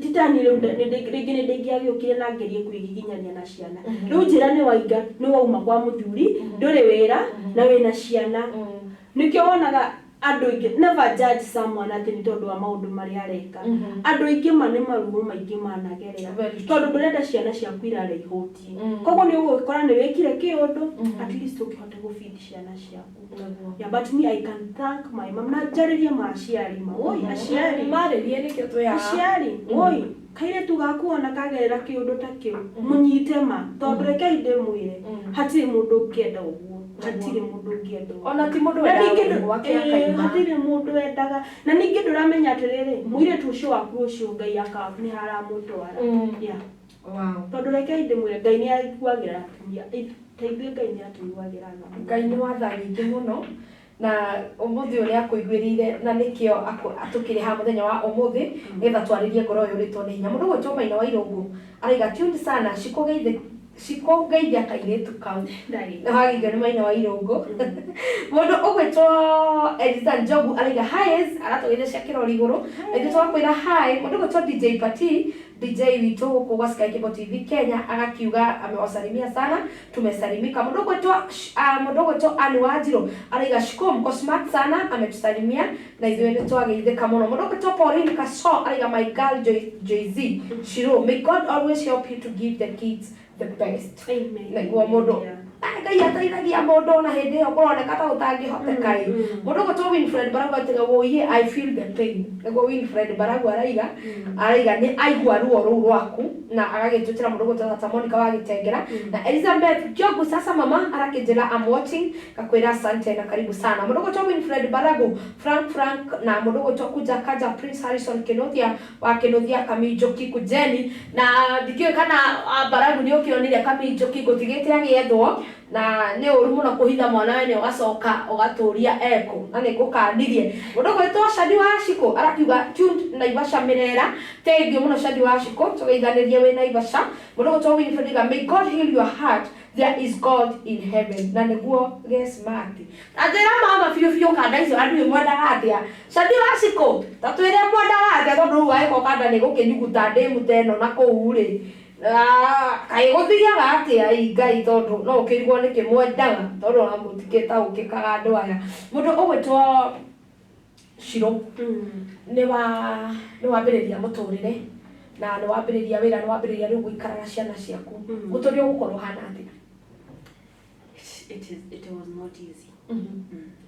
titani rĩu rĩngĩ nĩ ndĩngĩagĩũkire na ngerie kwĩgiginyania na ciana. Rĩu njĩra nĩ wainga, nĩ wauma kwa mũthuri, ndũrĩ wĩra na wĩna ciana. Nĩkĩo wonaga andũ aingĩ, never judge someone atĩ nĩ tondũ wa maũndũ marĩa areka. Andũ aingĩ ma nĩ maruo maingĩ managerera, tondũ ndũrenda ciana ciaku irare ihũtiĩ. Koguo nĩ ũgũgĩkora nĩ wĩkire kĩũndũ at least ũkĩhote gũbidi ciana ciaku. Yeah, but me, I can thank my mom na njarĩrie ma aciari ma oi aciari. Marĩrie, nĩkĩo twĩ haha. Aciari, oi kairĩtu gaku ona kagerera kĩũndũ ta kĩu, mũnyite ma, tondũ rekei ndĩmwĩre, hatirĩ mũndũ ũngĩenda ũguo, hatirĩ mũndũ ũngĩenda ũguo. Ona ti mũndũ Na wendaga ningĩ gũthiĩ gwake akaima. Hatirĩ mũndũ wendaga. Na ningĩ ndũramenya atĩrĩrĩ, mũirĩtu ũcio waku rũciũ Ngai aka nĩ haramũtwara. Yeah. Tondũ rekei ndĩmwĩre, Ngai nĩ aiguagĩra atumia ta ithuĩ, Ngai nĩ atũiguagĩra tha mũno. Ngai nĩ watha nyingĩ mũno, na ũmũthĩ ũyũ nĩ akũiguĩrĩire, na nĩkĩo tũkĩrĩ haha mũthenya wa ũmũthĩ, nĩgetha twarĩrie ngoro yũrĩtwo nĩ hinya. Mũndũ ũgwĩtwo Maina wa Irũngũ araiga, "Tuned sana, Shikũgeithĩ, Shikũgeithia kairĩtu kau." Ndagĩka. Nĩ wageithio nĩ Maina wa Irũngũ. Mũndũ ũgwĩtwo Eliza Njogu araiga hi, aratũgeithia cia kĩrori igũrũ, na ithuĩ tũgakwĩra hi. Mũndũ ũgwĩtwo DJ Pati, DJ witũ gũkũ gwa Sky Cable TV Kenya, agakiuga amewasalimia sana, tumesalimika. Mũndũ ũgwĩtwo Anne Wanjiru araiga, "Shiko, mko smart sana," ametusalimia na ithuĩ nĩ twageithĩka mũno. Mũndũ ũgwĩtwo Pauline Kaso araiga, "My girl Jay-Z Shiro, may God always help you to give the kids the best." Amen. Nĩguo mũndũ. Ah, Ngai ateithagia mũndũ ona hĩndĩ ĩyo kũroneka ta gũtangĩhoteka ĩ. Mũndũ ũgwĩtwo Winfred Baragu atiga, "Wũiye, I feel the pain." Nĩguo Winfred Baragu araiga nĩ aigua ruo rũu rwaku, na agagĩtwĩtĩra mũndũ ũgwĩtwo Tata Monica wa Gĩtengera na Elizabeth Njogu. Sasa mama arakĩnjĩra, "I'm watching," ngakwĩra asante na karibu sana. Mũndũ ũgwĩtwo Winfred Baragu, Frank Frank, na mũndũ ũgwĩtwo Kuja Kaja, Prince Harrison Kĩnuthia wa Kĩnuthia Kaminjũki Kujeni, na ndikĩũĩ kana Baragu nĩ ũkĩonire Kaminjũki ngũtigĩte agĩethwo, na nĩ ũru mũno kũhitha mwana wene ũgacoka ũgatũria ekũ, na nĩ ngũkanirie. Mũndũ ũgwĩtwo Shadi wa Shiko arakiuga, "Tuned Naivasha Mĩrera." Thank you mũno, Shadi wa Shiko, tũgeithanĩrie wĩ Naivasha. Mũndũ ũgwĩtwo Winifred auga, "May God heal your heart, there is God in heaven." Na nĩguo ge smart ta njĩra mama biũ biũ, kanda icio andũ mwendaga atĩa? Shadi wa Shiko, ta twĩre mwendaga atĩa, tondũ rĩu wagĩkorwo kanda nĩ gũkĩnyuguta ndĩmu ta ĩno na kũu rĩ. Ah, kaĩ gũthiaga atĩa ĩ Ngai, tondũ no ũkĩrigwo nĩkĩ mwendaga, tondũ ona mũtikĩtaũkĩkaga andũ aya. Mũndũ ũgwĩtwo Shiro, nĩ wambĩrĩria mũtũrĩre na nĩ wambĩrĩria wĩra, nĩ wambĩrĩria rĩu gũikara na ciana ciaku, mũtũrĩre ũgũkorwo ũhana atĩa? It was not easy.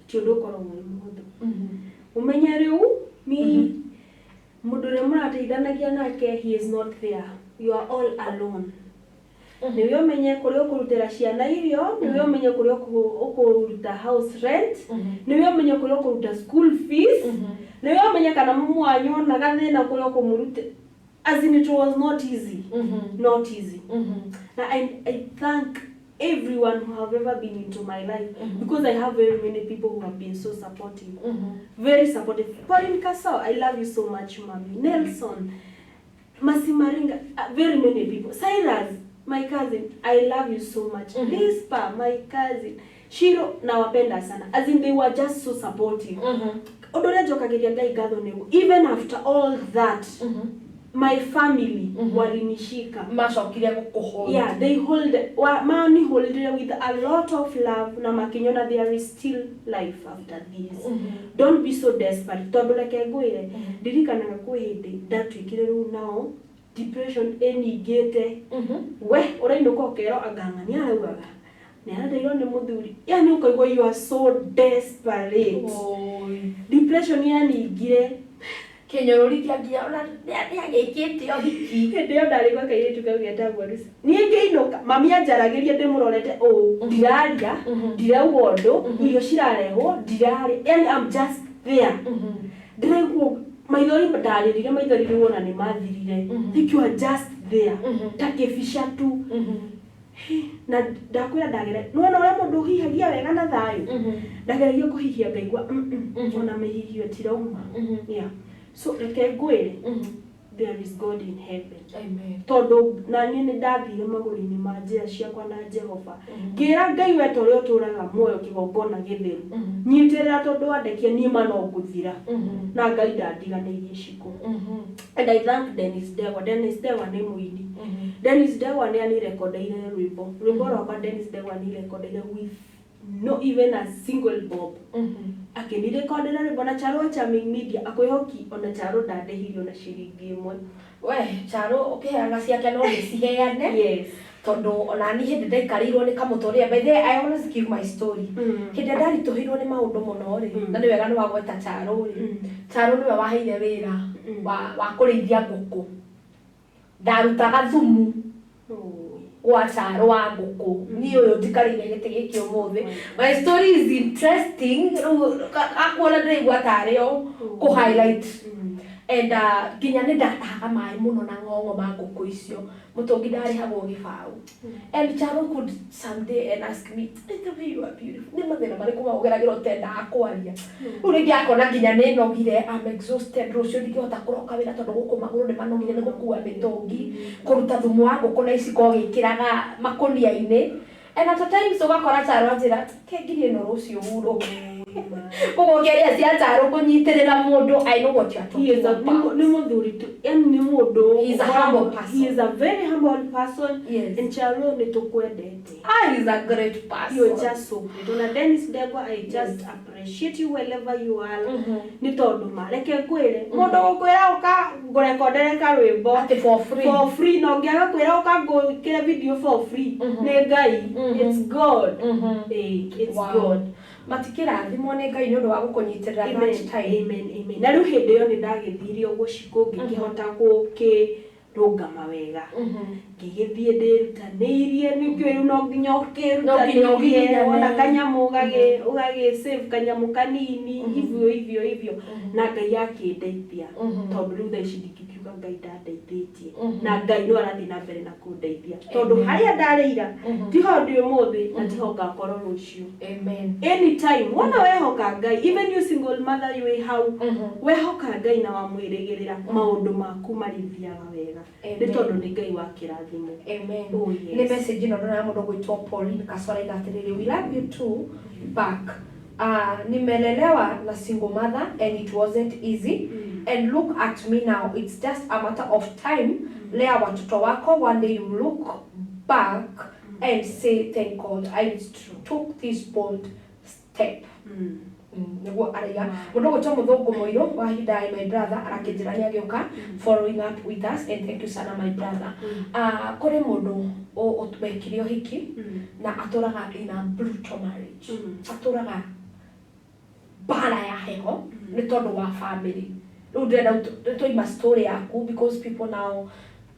Ti ũndũ ũkoragwo wĩ mũhũthũ. Ũmenye rĩu mi mũndũ ũrĩa mũrateithanagia nake, he is not there, you are all alone. Nĩwe ũmenye kũrĩa ũkũrutĩra ciana irio, nĩwe ũmenye kũrĩa ũkũruta house rent, nĩwe ũmenye kũrĩa ũkũruta school fees, nĩwe ũmenye kana mumu wanyu ona gathĩna kũrĩa ũkũmũrute. As in, it was not easy, not easy. Na I thank everyone who have ever been into my life, because I have very many people who have been so supportive, very supportive. Pauline Kasau, I love you so much, mommy. Nelson Masimaringa, very many people. Cyrus, my cousin, I love you so much. Lispa, my cousin. Shiro, nawapenda sana. As in, they were just so supportive. Ũndũ ũrĩa njokagĩria Ngai ngatho nĩguo, even after all that, my family walinishika. Macokire gũkũhold. Yeah, they hold mani holdire with a lot of love na makinyona there is still life after this, don't be so desperate. Tondũ reke ngwĩre, ndirikanaga kwĩ hĩndĩ ndatuĩkire rĩu nao depression ĩningĩte, we ũrainũka ũkerwo anga ng'ania araugaga nĩ arendeirwo nĩ mũthuri, yani ũkaigua you are so desperate. Depression yaningire. Kĩnyũrũri kĩa nginya ona nĩagĩkĩte ũhiki. Hĩndĩ ĩyo ndarĩ gwa kairĩtu kau getagwo Lucy. Niĩ ngĩinũka, mami anjaragĩria ndĩmũrorete ũũ, ndiraria, ndirauga ũndũ, irio cirarehwo, ndirarĩa, yani I'm just there, ndĩraigua. Maithori ndarĩrire, maithori rĩu ona nĩ mathirire. Like you are just there ta kĩbica tu. Na ndakwĩra ndagera, nĩwona ũrĩa mũndũ ũhihagia wega na thayũ, ndageragia kũhihia ngaigua ona mĩhihio tirauma. Yeah, so reke ngwĩre, there is God in heaven. Amen. Tondũ naniĩ nĩ ndathire magũrũ-inĩ ma njĩra ciakwa na Jehova, ngĩra Ngai, we ta ũrĩa ũtũraga muoyo, kĩgongona gĩtheru, nyitĩrĩra, tondũ wandekia niĩ ma no ngũthira. Na Ngai ndandiganĩirie, Cikũ. And I thank Dennis Ndegwa. Dennis Ndegwa nĩ mũini. Dennis Ndegwa nĩ anirekondeire rwĩmbo rwakwa. Dennis Ndegwa anirekondeire with no even a single bob, akĩnirekondera rwĩmbo na Charo Charming Media. Akwĩhoki ona Charo ndandĩhirie ona ciringi ĩmwe. We Charo ũkĩheana ciake no gĩciheane. Yes. Tondũ onani hĩndĩ ndaikarĩirwo nĩ kamũtũrĩre, by the way, I always give my story. Hĩndĩ ĩrĩa ndaritũhĩirwo nĩ maũndũ mũno rĩ, na nĩ wega nĩ wagweta Charo rĩ, Charo nĩwe waheire wĩra wa kũrĩithia ngũkũ. Ndarutaga thumu gwa Charo wa ngũkũ. Niĩ ũyũ njikarĩire gĩtĩ gĩkĩ ũmũthĩ, my story is interesting. Rĩu akuona ndĩraigua tarĩ o kũ highlight. And nginya nĩ ndatahaga maĩ mũno na ng'ong'o ma ngũkũ icio, mũtũngi ndarĩhagwo gĩbaũ. And Charo could someday and ask me, "Hey, the way you are beautiful, nĩ mathĩna marĩkũ maũgeragĩra ũtendaga kwaria?" Rĩu rĩngĩ akona nginya nĩ nogire, I'm exhausted, rũciũ ndingĩhota kũroka wĩra tondũ gũkũ magũrũ nĩ manogire nĩ gũkua mĩtũngi, kũruta thumu wa ngũkũ na iciko ũgĩkĩraga makũnia-inĩ. And at times ũgakora Charo anjĩra, "Kengirie ĩno, rũciũ hurũke." Koguo ũngĩaria cia Charo kũnyitĩrĩra mũndũ, I know what you are He talking is a about. Nĩ mũthuri tu, yani nĩ mũndũ He is a humble person. He is a very humble person. Yes. And Charo, nĩ tũkwendete. Ah, he's a great person. You're just so great. Ona Dennis Ndegwa, I just appreciate you wherever you are. Nĩ tondũ ma reke ngwĩre, mũndũ gũkwĩra ũka ngũrekondere karwĩmbo Atĩ for free. For free, na ũngĩaga kwĩra ũka ngũkĩre video for free, nĩ Ngai. It's God. Eh, it's God. Matikĩrathimwo nĩ Ngai nĩ ũndũ wa gũkũnyitĩrĩra Amen, that time. Amen, amen. Na rĩu hĩndĩ ĩyo nĩ ndagĩthire ũguo, Cikũ, ngĩkĩhota gũkĩrũngama wega, ngĩgĩthiĩ ndĩrutanĩirie. Nĩkĩo rĩu no nginya No nginya ũkĩrutanĩrie. ũgiginyane. Wona kanyamũ ũgagĩ save kanyamũ kanini hivyo hivyo hivyo, na Ngai akĩndeithia, tondũ rĩu thaa ici ndingĩkiuga Ngai ndandeithĩtie, na Ngai no arathiĩ na mbere na kũndeithia, tondũ harĩa ndarĩ ira tiho ndĩ ũmũthĩ, na tiho ngakorwo rũciũ. Amen. Anytime wona wehoka Ngai, even you single mother wĩ hau, wehoka Ngai na wamwĩrĩgĩrĩra, maũndũ maku marĩthiaga wega, nĩ Amen. tondũ nĩ Ngai wa kĩrathimo. Amen. Oh, yes. Nĩ message ĩno ndona ya mũndũ gwĩtwo Pauline Kasora iga atĩrĩrĩ, "We love you too back. Nimelelewa na single mother and it wasn't easy, and look at me now. It's just a matter of time. Lea watoto wako, one day you look back and say, 'Thank God I took this bold step.'" Nĩguo araiga mũndũ gwĩtwo mũthũngũ mũirũ wa Hidai, my brother, arakĩnjĩra nĩ agĩũka following up with us, and thank you sana, my brother. Kũrĩ mũndũ wekire ũhiki na atũraga in a brutal marriage, atũraga mbara ya heho nĩ tondũ wa family. Rĩu ndĩrenda tũima story yaku because people now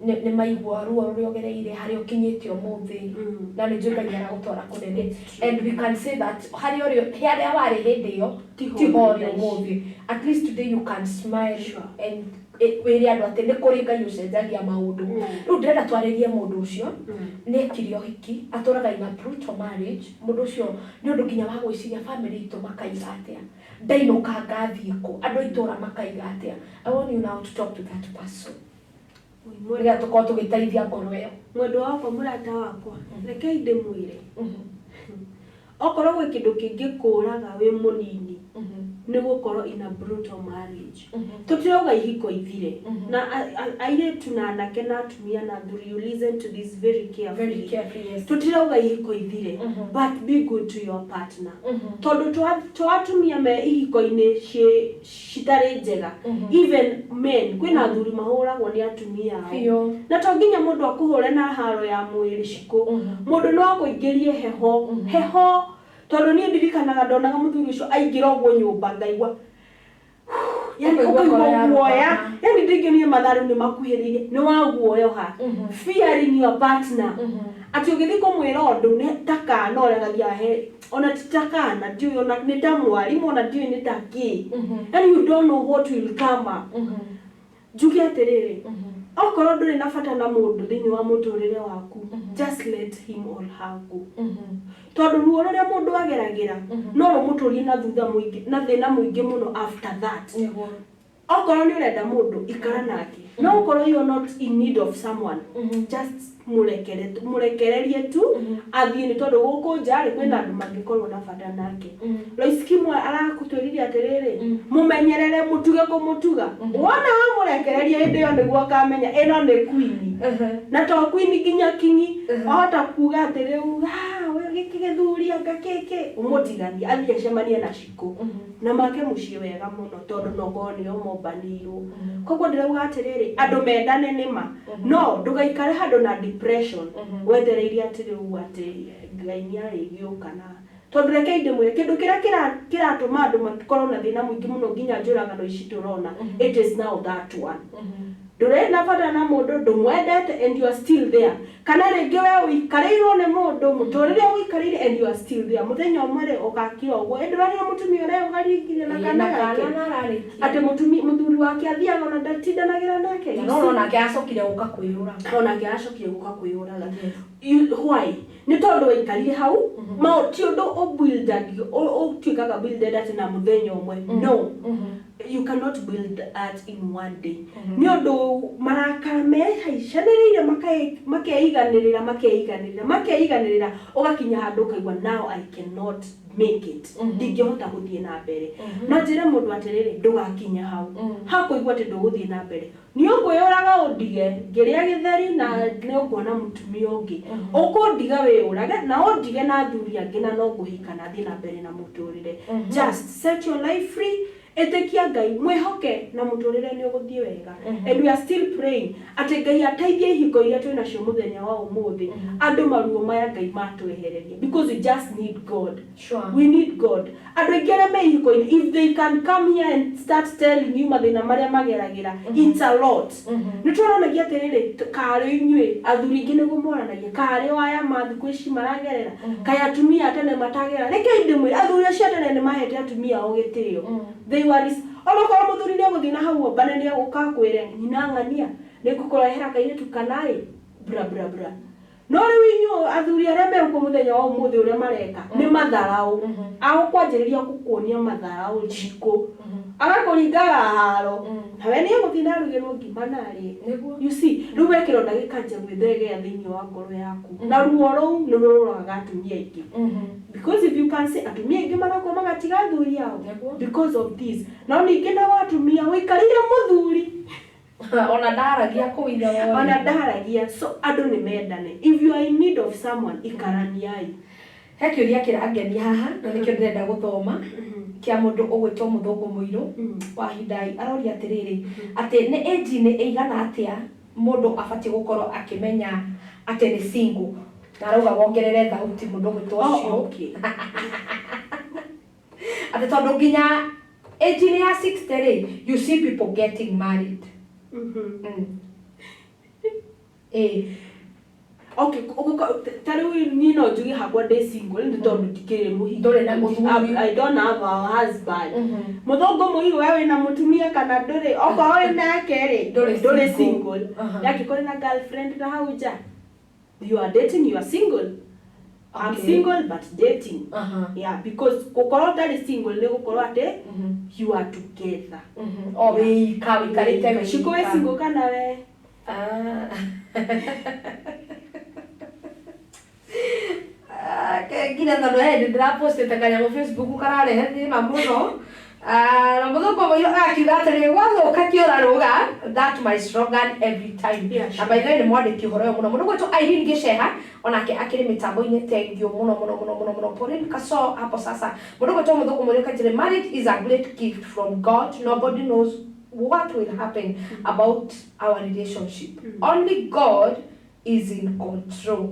nĩ maigua ruo rũrĩa ũgereire, harĩa ũkinyĩte ũmũthĩ, na nĩ njũĩ Ngai aragũtwara kũnene, and we can say that harĩa ũrĩ, harĩa warĩ hĩndĩ ĩyo Tiho tiho ũrĩ ũrĩ ũmũthĩ. At least today you can smile Sure. and wĩre andũ atĩ nĩ kũrĩ Ngai ũcenjagia maũndũ. Rĩu ndĩrenda twarĩrie mũndũ ũcio nĩ ekire ũhiki, atũraga in a brutal marriage. Mũndũ ũcio nĩ ũndũ nginya wa gwĩciria, family itũ makaiga atĩa, ndainũka ngathiĩ kũ, andũ a itũra makaiga atĩa? I want you now to talk to that person nĩgetha tũkorwo tũgĩteithia ngoro ĩyo. Mwendwa wakwa, mũrata wakwa, rekei ndĩmwĩre, okorwo gwĩ kĩndũ kĩngĩkũraga wĩ mũnini, nĩ gũkorwo in a brutal marriage. Tũtirauga ihiko ithire, na airĩtu na anake na atumia na athuri, you listen to this very carefully. Very carefully, yes. Tũtirauga ihiko ithire, but be good to your partner, tondũ to atumia me ihiko-inĩ citarĩ njega, even men, kwĩna athuri mahũragwo nĩ atumia ao. Biũ. Na to nginya mũndũ akũhũre na haro ya mwĩrĩ, Cikũ. Mũndũ no akũingĩrie heho heho, tondũ niĩ ndirikanaga ndonaga mũthuri ũcio aingĩra ũguo nyũmba, ngaigua Yani Ũkaigua ngoro ũkaigua yarũgama. guoya, yani ndingĩonire mathaa rĩu nĩ makuhĩrĩirie, nĩ waguoyoha, fearing your partner, atĩ ũgĩthiĩ kũmwĩra ũndũ nĩ ta kana ũrĩa gathiaga he, ona ti ta kana, ndiũĩ ona nĩ ta mwarimũ, ona ndiũĩ nĩ ta kĩ, yani you don't know what will come up. Njuge atĩrĩrĩ, okorwo ndũrĩ na bata na mũndũ thĩinĩ wa mũtũrĩre waku, just let him or her go, tondũ ruo rũrĩa mũndũ ageragĩra no rũmũtũrie na thutha mũingĩ na thĩna mũingĩ mũno after that. Okorwo nĩ ũrenda mũndũ, ikara nake, no okorwo you are not in need of someone, just mũrekere, mũrekererie tu athiĩ, nĩ tondũ gũkũ nja rĩ, kwĩna andũ mangĩkorwo na bata nake. Lois Kimwe arakũtwĩrire atĩrĩrĩ, mũmenyerere, mũtuge kũmũtuga, wona wamũrekereria, hĩndĩ ĩyo nĩguo akamenya ĩno nĩ queen, na to queen nginya kingi. Wahota kuga atĩ rĩu, "Ah, we gĩkĩ gĩthuri anga kĩkĩ," ũmũtiganie athiĩ acemanie na cikũ na make mũciĩ wega mũno, tondũ nokorwo nĩo mombanĩirwo. Koguo ndĩrauga atĩrĩrĩ, andũ mendane nĩma, no ndũgaikare handũ na depression wetereire atĩ rĩu atĩ Ngai nĩ arĩgĩũka, na tondũ reke ndĩmwĩre kĩndũ kĩrĩa kĩratũma andũ makorwo na thĩna mũingĩ mũno, nginya njũragano ici tũrona, it is now that one: ndũrĩ na bata na mũndũ, ndũmwendete, and you are still there. Kana rĩngĩ we ũikarĩirwo nĩ mũndũ, mũtũrĩre ũikarĩire, and you are still there. Mũthenya ũmwe rĩ, ũgakira ũguo, ĩ ndũrarire mũtumia ũrĩa ũgaringire na kana gake, atĩ mũtumia, mũthuri wake athiaga ona ndatindanagĩra nake. You No see? Onake acokire gũka kwĩyũraga. Onake acokire gũka kwĩyũraga. Why? Nĩ tondũ waikarire hau. Ma ti ũndũ ũbuildagio, ũtuĩkaga builded atĩ na mũthenya ũmwe. No, you cannot build that in one day. Nĩ ũndũ marakara mehaicanĩrĩire, makeiganĩrĩra, makeiganĩrĩra, makeiganĩrĩra, ũgakinya handũ ũkaigua, "Now I cannot make it, ndingĩhota gũthiĩ na mbere." No njĩre mũndũ atĩrĩrĩ, ndũgakinya hau hakũigua atĩ ndũgũthiĩ na mbere, nĩ ũkwĩyũraga, ũndige ngĩrĩa gĩtheri, na nĩ ũkuona mũtumia ũngĩ ũkũndiga wĩyũrage na ũndige na athuri angĩ, na no ngũhika na thiĩ na mbere na mũtũrĩre. Just set your life free, ĩtĩkia Ngai, mwĩhoke, na mũtũrĩre nĩ ũgũthiĩ wega. And we are still praying atĩ Ngai ateithie ihiko iria twĩ nacio mũthenya wa ũmũthĩ, andũ maruo maya Ngai matwehererie, because we just need God. We need God. Andũ aingĩ arĩa me ihiko-inĩ, if they can come here and start telling you mathĩna marĩa mageragĩra, it's a lot. Nĩ tũranagia atĩrĩrĩ, karĩ inyuĩ athuri aingĩ nĩguo moranagia, karĩ o aya ma thikũ ici maragerera, kaĩ atumia a tene matagera? Rekei ndĩmwĩre, athuri acio a tene nĩ mahete atumia ao gĩtĩo. They were onokorwo mũthuri nĩ egũthiĩ na hau ombane, nĩ egũka akwĩre, "Nyina ng'ania, nĩ ngũkũrehera kairĩtu kanaĩ bra bra bra." No rĩu inyuĩ athuri arĩa megũkũ mũthenya wa ũmũthĩ, ũrĩa mareka nĩ matharaũ. Agũkwanjĩrĩria gũkuonia matharaũ njikũ, agakũringaga haro, nawe nĩ egũthiĩ na arugĩrwo ngima na arĩe. You see, rĩu we kĩronda gĩkanjia gwĩthegea thĩinĩ wa ngoro yaku, na ruo rũu nĩ rũrũraga atumia aingĩ, because if you can say, atumia aingĩ marakua magatiga athuri ao because of this. No ningĩ nao atumia ũikarĩire mũthuri ona ndaragia kũu ithe wothe. Ona ndaragia. So andũ nĩ mendane. If you are in need of someone, ikaraniai. He kĩũria kĩrangenia haha na nĩkĩo ndĩrenda gũthoma, kĩa mũndũ ũgwĩtwo Mũthũngũ Mũirũ wa Hindai. Aroria atĩrĩrĩ, atĩ nĩ age-inĩ ĩigana atĩa mũndũ abatiĩ gũkorwo akĩmenya atĩ nĩ single? Na arauga wongerere thauti, mũndũ ũgwĩtwo ũcio. Atĩ tondũ nginya age-inĩ ya 60 rĩ, you see people getting married. Ĩĩ. Okay, ta rĩu niĩ no njuge hakwa ndĩ single nĩ tondũ ndikĩrĩ mũhiki. Ndũrĩ na mũthuri. I don't have a husband. Mũthũngũ Mũirũ, we wĩna mũtumia kana ndũrĩ? Okorwo wĩ nake rĩ, Ndũrĩ ndũrĩ single. single. Yakĩkorwo na girlfriend na hau nja, you are dating, you are single. I'm single but dating. Yeah, because gũkorwo ũtarĩ single nĩ gũkorwo atĩ you are together. O wĩika, wĩikarĩte wĩika. Shiko, wĩ single kana we? Ah. Ah, nginya tondũ he hĩndĩ ndĩrapostĩte kanyamũ Facebook kararehe thĩna mũno. Ah, na Mũthũngũ Mũirũ akiuga atĩrĩ, "Gwathũka kĩũra rũga." That my slogan every time. Na by the way, nĩ mwandĩki ũhoro ũyũ mũno, mũndũ gwĩtwo Irene Gĩceha, onake akĩrĩ mĩtambo-inĩ. Thank you mũno mũno mũno mũno mũno. Pauline Kaso hapo sasa. Mũndũ gwĩtwo Mũthũngũ Mũirũ akatĩrĩ, "Marriage is a great gift from God. Nobody knows what will happen about our relationship. Only God is in control."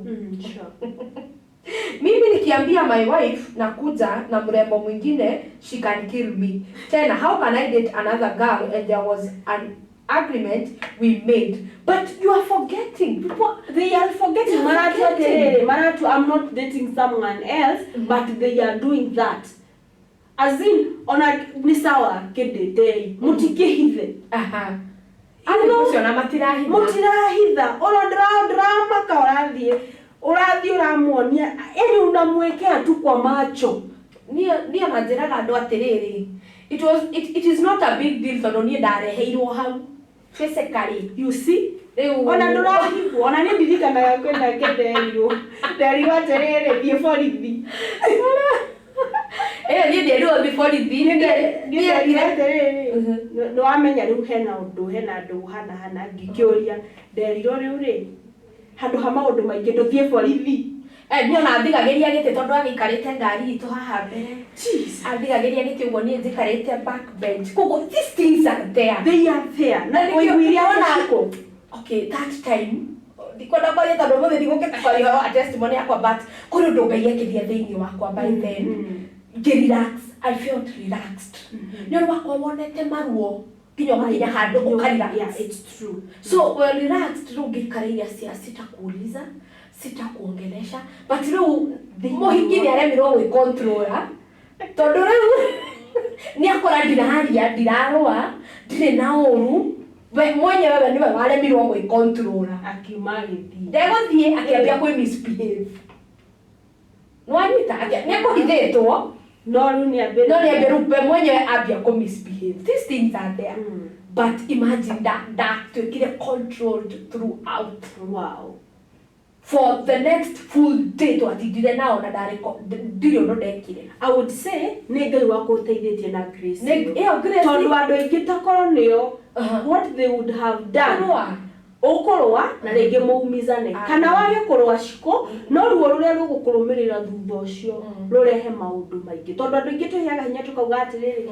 Mimi nikiangalia Nikiambia my wife nakuja na mrembo mwingine, she can kill me. Tena, how can I date another girl and there was an agreement we made? But you are forgetting. People, They are forgetting. They are Maratu forgetting. atiriri, maratu, I'm not dating someone else, but they are doing that. As in, ona nĩ sawa kĩndĩtei, mũtikĩhithe. Aha. You know, Ũcio na matirahitha. Mũtirahitha. Ona ndĩramaka ũrathiĩ ũramuonia, yani unamwekea tu kwa macho. Niĩ ona njĩraga andũ atĩrĩrĩ, it is not a big deal tondũ niĩ ndareheirwo hau physically. You see? Rĩu Ona ndũrahithwo, ona niĩ ndirikanaga kwĩna kĩnderirwo. Nderirwo atĩrĩrĩ, thiĩ borithi. Ĩyo niĩ ndierirwo thiĩ borithi. Nderirwo atĩrĩrĩ, nĩ wamenya rĩu hena ũndũ, hena andũ hana hana, ngĩkĩũria. Nderirwo rĩu rĩ, handũ ha maũndũ maingĩ ndũthiĩ borithi. Niĩ ona thigagĩria gĩtĩ tondũ agĩikarĩte ngari itũ haha mbere. Athigagĩria gĩtĩ ũguo niĩ njikarĩte back bench. Koguo these things are there. They are there. Na nĩkĩo ũiguire ona- atĩa? Okay, that time ndikwenda kwaria tondũ ũmũthĩ ndigũkĩte kwaria ũhoro wa testimony yakwa, but kũrĩ ũndũ Ngai ekĩria thĩinĩ wakwa by then. Ngĩ relax, I felt relaxed. Nĩ ũndũ wakwa wonete maruo nginya ũgakinya handũ ũkarelax. Yeah, it's true. So well relaxed, rĩu ngĩikarĩire cia sitakuuliza, sitakuongelesha, but rĩu mũhiki nĩ aremirwo gwĩkontrora tondũ rĩu nĩ akora ndiraria, ndirarũa, ndirĩ na ũru, we mwenyewe we nĩwe waremirwo gwĩkontrora. Akiuma agĩthiĩ. Ndegũthiĩ akĩambia kwĩ misbehave. Nĩwanyita nĩ akũhithĩtwo No rĩu nĩ ambĩrĩria. No nĩ ambia rĩu we mwenyewe ambia kũ misbehave. These things are there. But imagine that ndatuĩkire controlled throughout. Wow. For the next full day twatindire nao na ndarĩ ndirĩ ũndũ ndekire. I would say nĩ Ngai wakũteithĩtie na grace. Nĩ- ĩyo grace- Tondũ andũ aingĩ ta korwo nĩo, what they would have done. Kũrũa. Ũkũrũa na rĩngĩ mũumizane. Kana wage kũrũa cikũ, no ruo rũrĩa rũgũkũrũmĩrĩra thutha ũcio rũrehe maũndũ maingĩ. Tondũ andũ aingĩ tũheaga hinya tũkauga atĩrĩrĩ,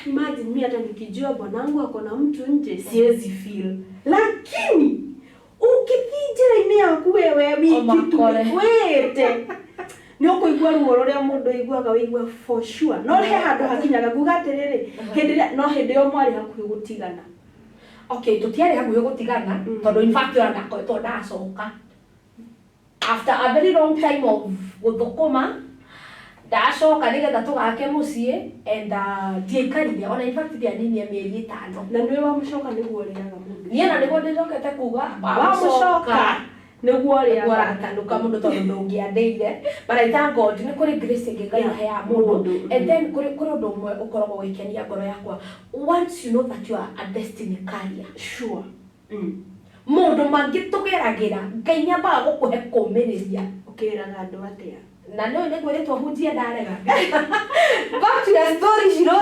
imagine mi hata nikijua bwanangu ako na mtu nje siwezi feel. Lakini ũngĩthiĩ njĩra-inĩ yaku wewe wiki tu Ũmakore. wĩte nĩ ũkũigua ruo rũrĩa mũndũ aiguaga wĩigua for sure. No he handũ hakinyaga nguga atĩrĩrĩ, hĩndĩ ĩrĩa no hĩndĩ ĩyo mwarĩ hakuhĩ gũtigana. Okay, tũtiarĩ hakuhĩ gũtigana tondũ in fact ona ndakoretwo ndacoka after a very long time of gũthũkũma, ndacoka nĩgetha tũgake mũciĩ and ndiaikarire ona in fact ndianinie mĩeri 5. Na nĩwe wamũcoka nĩguo ũrĩaga mũndũ. Niĩ na nĩguo ndĩcokete kuga Wamũcoka nĩguo ũrĩaga. Nĩguo ũratanuka mũndũ tondũ ndũngĩandĩire. But I thank God nĩ kũrĩ grace ĩngĩ Ngai aheaga mũndũ. And then kũrĩ ũndũ ũmwe ũkoragwo ũgĩkenia ngoro yakwa. Once you know that you are a destiny carrier. Sure. Mũndũ mangĩ tũgeragĩra, Ngai nĩambaga gũkũhe kũũmĩrĩria. Ũkĩraga andũ atĩa? Na no nĩ ngwĩrĩtwo hunjie ndarega. Back to your story, Shiro,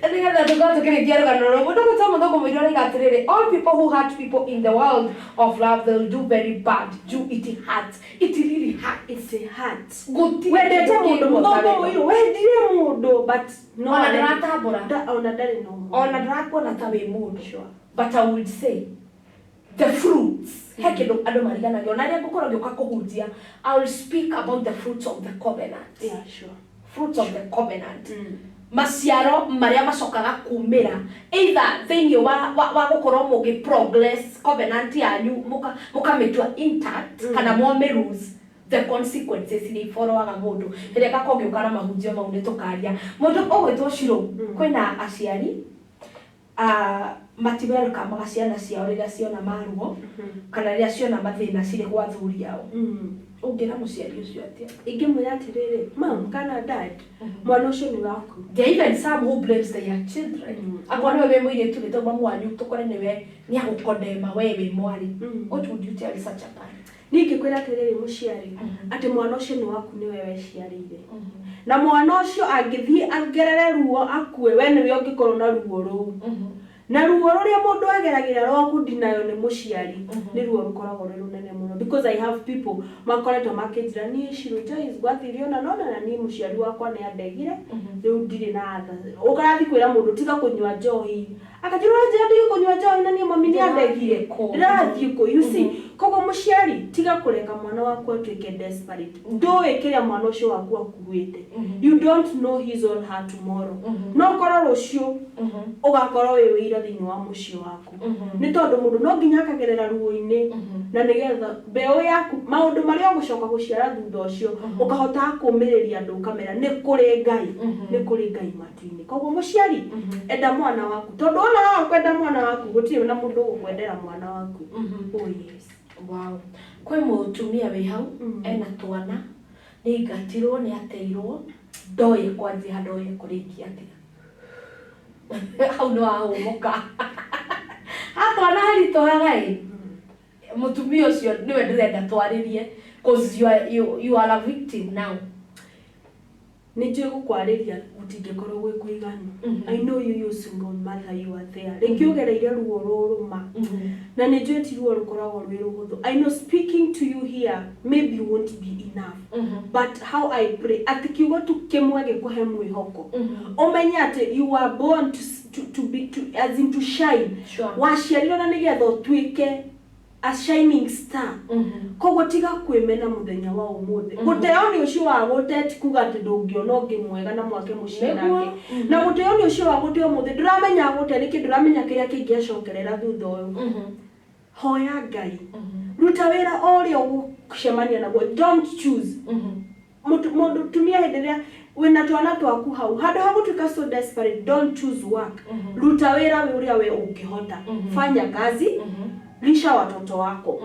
nĩgetha tũkorwo tũkĩrĩkia rũgano rũrũ. Mũndũ ũgwĩtwo Mũthũngũ Mũirũ arauga atĩrĩrĩ, all people who hurt people in the world of love, they'll do very bad. Do it hurts. It really hurts. It hurts. Gũtirĩ Wendete kĩndũ mũndũ, kĩngĩ Mũthũngũ wega. Mũirũ, wendire mũndũ, but no Ona arenda- ndũratambũra. Ona ndarĩ na ũhoro. Ona ndũrakuona ta wĩ mũndũ. Sure. But I would say the fruits. He kĩndũ andũ mariganagĩrwo. Na rĩrĩa ngũkorwo ngĩũka kũhunjia, I will speak about the fruits of the covenant. Yeah, sure. Fruits of the covenant. Maciaro marĩa macokaga kumĩra either thĩinĩ wa gũkorwo mũgĩ progress covenant yanyu mũkamĩtua intact kana mwamĩ lose the consequences iria iboroaga mũndũ. Rĩrĩa ngakorwo ngĩũka na mahunjio mau nĩ tũkaria. Mũndũ ũgwĩtwo Shiro, kwĩna aciari matiwelcome ciana ciao rĩrĩa ciona maruo kana rĩrĩa ciona mathĩna cirĩ gwa athuri ao. Ũngĩra mũciari ũcio atĩa? Ingĩmwĩra atĩrĩrĩ, mam kana dad, mwana ũcio nĩ waku. There are even some who blames their children. Akorwo nĩwe wĩ mũirĩtu rĩ, tondũ mamu wanyu tũkore nĩwe nĩagũkondema we wĩ mwarĩ. What would you tell such a parent? Niĩ ingĩkwĩra atĩrĩrĩ mũciari, atĩ mwana ũcio nĩ waku nĩwe weciarĩire. Na mwana ũcio angĩthiĩ agerere ruo akue, we nĩwe ũngĩkorwo na ruo rũu. Na ruo rũrĩa mũndũ ageragĩra rwa kũndinayo nĩ mũciari, nĩ ruo rũkoragwo rwĩ rũnene mũno. Because I have people makoretwo makĩnjĩra niĩ Shiro Joyce gwathiire ũna na ũna na niĩ mũciari wakwa nĩ andegire, rĩu ndirĩ na tha. Ũkarathiĩ kwĩra mũndũ tiga kũnyua njohi, Akanjĩra ũranjĩra ndige kũnyua njohi na niĩ mami nĩ andegire. Ndĩrathiĩ kũ? You see, koguo mũciari tiga kũreka mwana waku atuĩke desperate. Ndũĩ kĩrĩa mwana ũcio waku akuĩte. You don't know his or her tomorrow. No korwo rũciũ ũgakorwo wĩ wĩira thĩinĩ wa mũciĩ waku. Nĩ tondũ mũndũ no nginya akagerera ruo-inĩ na nĩgetha mbeũ yaku maũndũ marĩa ũgũcoka gũciara thutha ũcio ũkahotaga kũmĩrĩria andũ ũkamera nĩ kũrĩ Ngai, nĩ kũrĩ Ngai matu-inĩ. Koguo mũciari enda mwana waku tondũ wona waga kwenda mwana waku gũtirĩ na mũndũ ũgũkwendera mwana waku. Oh yes. Wow. Kwĩ mũtumia wĩ hau ena twana nĩ aingatirwo nĩ ateirwo ndoĩ kwanjia ndoĩ kũrĩkia atĩa. Hau nĩ wahũmũka. Ha twana haritũhaga ĩ. Mũtumia ũcio nĩwe ndĩrenda twarĩrie cause you are a victim now. Nĩ njũĩ gũkwarĩria gũtingĩkorwo gwĩ kũiganu. I know you, you single mother, you are there. Rĩngĩ ũgereire ruo rũrũma na nĩ njũĩ ti ruo rũkoragwo rwĩ rũhũthũ. I know speaking to you here maybe won't be enough, but how I pray atĩ kiugo tu kĩmwe gĩkũhe mwĩhoko ũmenye atĩ you are born to be to, as in to shine. Waciarirwo na nĩgetha ũtuĩke a shining star. Koguo tiga kwĩmena mũthenya wa ũmũthĩ. Gũteo nĩ ũcio wa gũte ti kuga atĩ ndũngĩona ũngĩ mwega na mwake mũciĩ nake. Na gũteo nĩ ũcio wa gũte ũmũthĩ ndũramenya gũte nĩkĩ, ndũramenya kĩrĩa kĩngĩacokerera thutha ũyũ. Hoya Ngai, ruta wĩra o ũrĩa ũgũcemania naguo. Don't choose mũndũ tumia hĩndĩ ĩrĩa wĩna twana twaku hau handũ ha gũtuĩka so desperate. Don't choose work. Ruta wĩra wĩ ũrĩa we ũngĩhota. Fanya kazi, lisha watoto wako.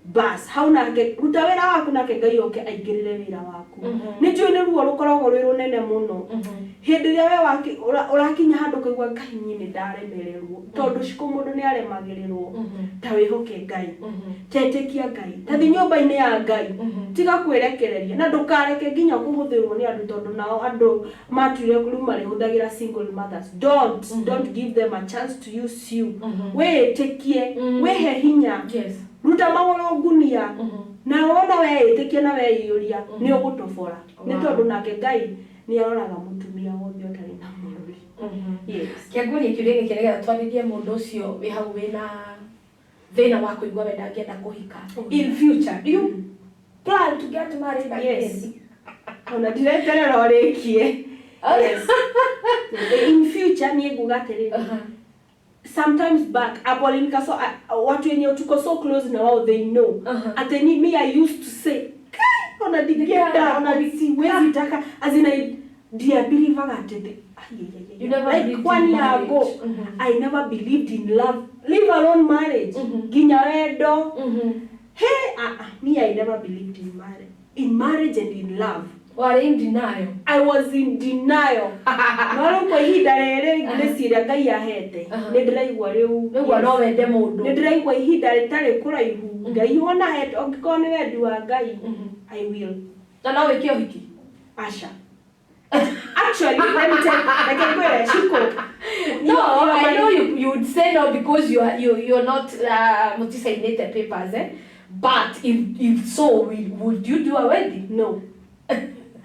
Bas hau nake ruta wĩra waku nake Ngai oke aingĩrĩre wĩra waku. Nĩ njũĩ nĩ ruo rũkoragwo rwĩ rũnene mũno hĩndĩ ĩrĩa we ũrakinya handũ ũkaigua Ngai niĩ nĩ ndaremererwo tondũ cikũ mũndũ nĩ aremagĩrĩrwo. Ta wĩhoke Ngai, tetĩkia Ngai, ta thiĩ nyũmba-inĩ ya Ngai, tiga kwĩrekereria na ndũkareke nginya kũhũthĩrwo nĩ andũ tondũ nao andũ matuire rĩu marĩhũthagĩra single mothers. Don't give them a chance to use you. Wĩĩtĩkie, wĩhe hinya, ruta magũrũ ngunia na wona weĩtĩkia na weiyũria nĩ ũgũtobora nĩ tondũ nake Ngai nĩ aroraga mũtumia wothe ũtarĩ na mũrũri. Yes. Kĩangũria kĩũria gĩkĩ nĩgetha twarĩrie mũndũ ũcio wĩ hau wĩna thĩna wa kũigua we ndangĩenda kũhika. In future, do you plan to get married again? Yes. Ona ndireterera ũrĩkie. Yes. In future niĩ nguga atĩrĩrĩ, sometimes back Apolline Kaso, watu wenye tuko so close na wao, they know ati ni me I used to say, "Kai, ona ndingĩenda, ona siwezi taka," as in I ndiabelievaga atĩ ai, ai, ai, ai. You never like believed one in year marriage. ago I never believed in love, leave alone marriage, nginya wendo. Hey, me, I never believed in marriage and in love. Warĩ in denial. I was in denial. No rĩu kwa ihinda rĩrĩ ngĩciria Ngai ahete nĩ ndĩraigua rĩu Nĩguo no wende mũndũ. Nĩ ndĩraigua ihinda rĩtarĩ kũraihu Ngai wona ahete ũngĩkorwo nĩ wendi wa Ngai, I will. Na no wĩke ũhiki? Aca. Actually, let me tell, reke ngwĩre, Shiko. No, You are I my- know you would say no because you are not mutisainĩte papers, eh? But if so, would you do a wedding? No.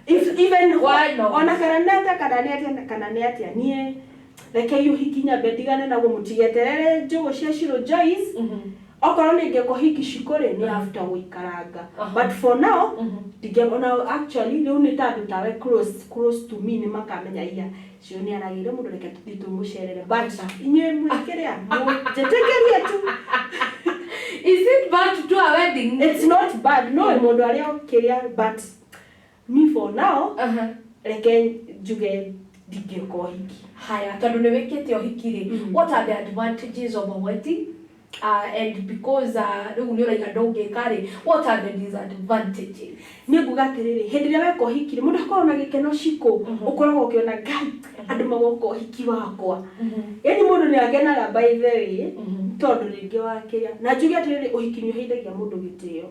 If even Why not? Ona kana nĩ atĩa, kana nĩ atĩa, kana nĩ atĩa, niĩ reke ũhiki nyambe ndigane naguo mũtigeterere njũgũ cia Shiro Joyce. Okorwo nĩ ngĩka ũhiki Shiko rĩ, nĩ after gũikaranga, but for now ndingĩona. Actually rĩu nĩ ta andũ tawe close to me nĩ makamenya iya cio nĩ aragĩire mũndũ, reke tũthiĩ tũmũcerere, but inyuĩ mwĩkĩrĩa njĩtĩkĩrie tu. Is it bad to do a wedding? It's not bad, no mũndũ arĩa ũkĩrĩa, but me for now reke njuge ndingĩka ũhiki. Haya, tondũ nĩ wĩkĩte ũhiki rĩ, what are the advantages of a wedding? And because rĩu nĩ ũraiga ndũngĩka rĩ, what are the disadvantages? Nĩ nguga atĩrĩrĩ, hĩndĩ ĩrĩa weka ũhiki rĩ, mũndũ akoragwo na gĩkeno. Cikũ ũkoragwo ũkĩona Ngai andũ magoka ũhiki wakwa, yani mũndũ nĩ akenaga by the way tondũ rĩngĩ wakĩrĩa na njuge atĩrĩrĩ, ũhiki nĩ ũheithagia mũndũ gĩtĩo.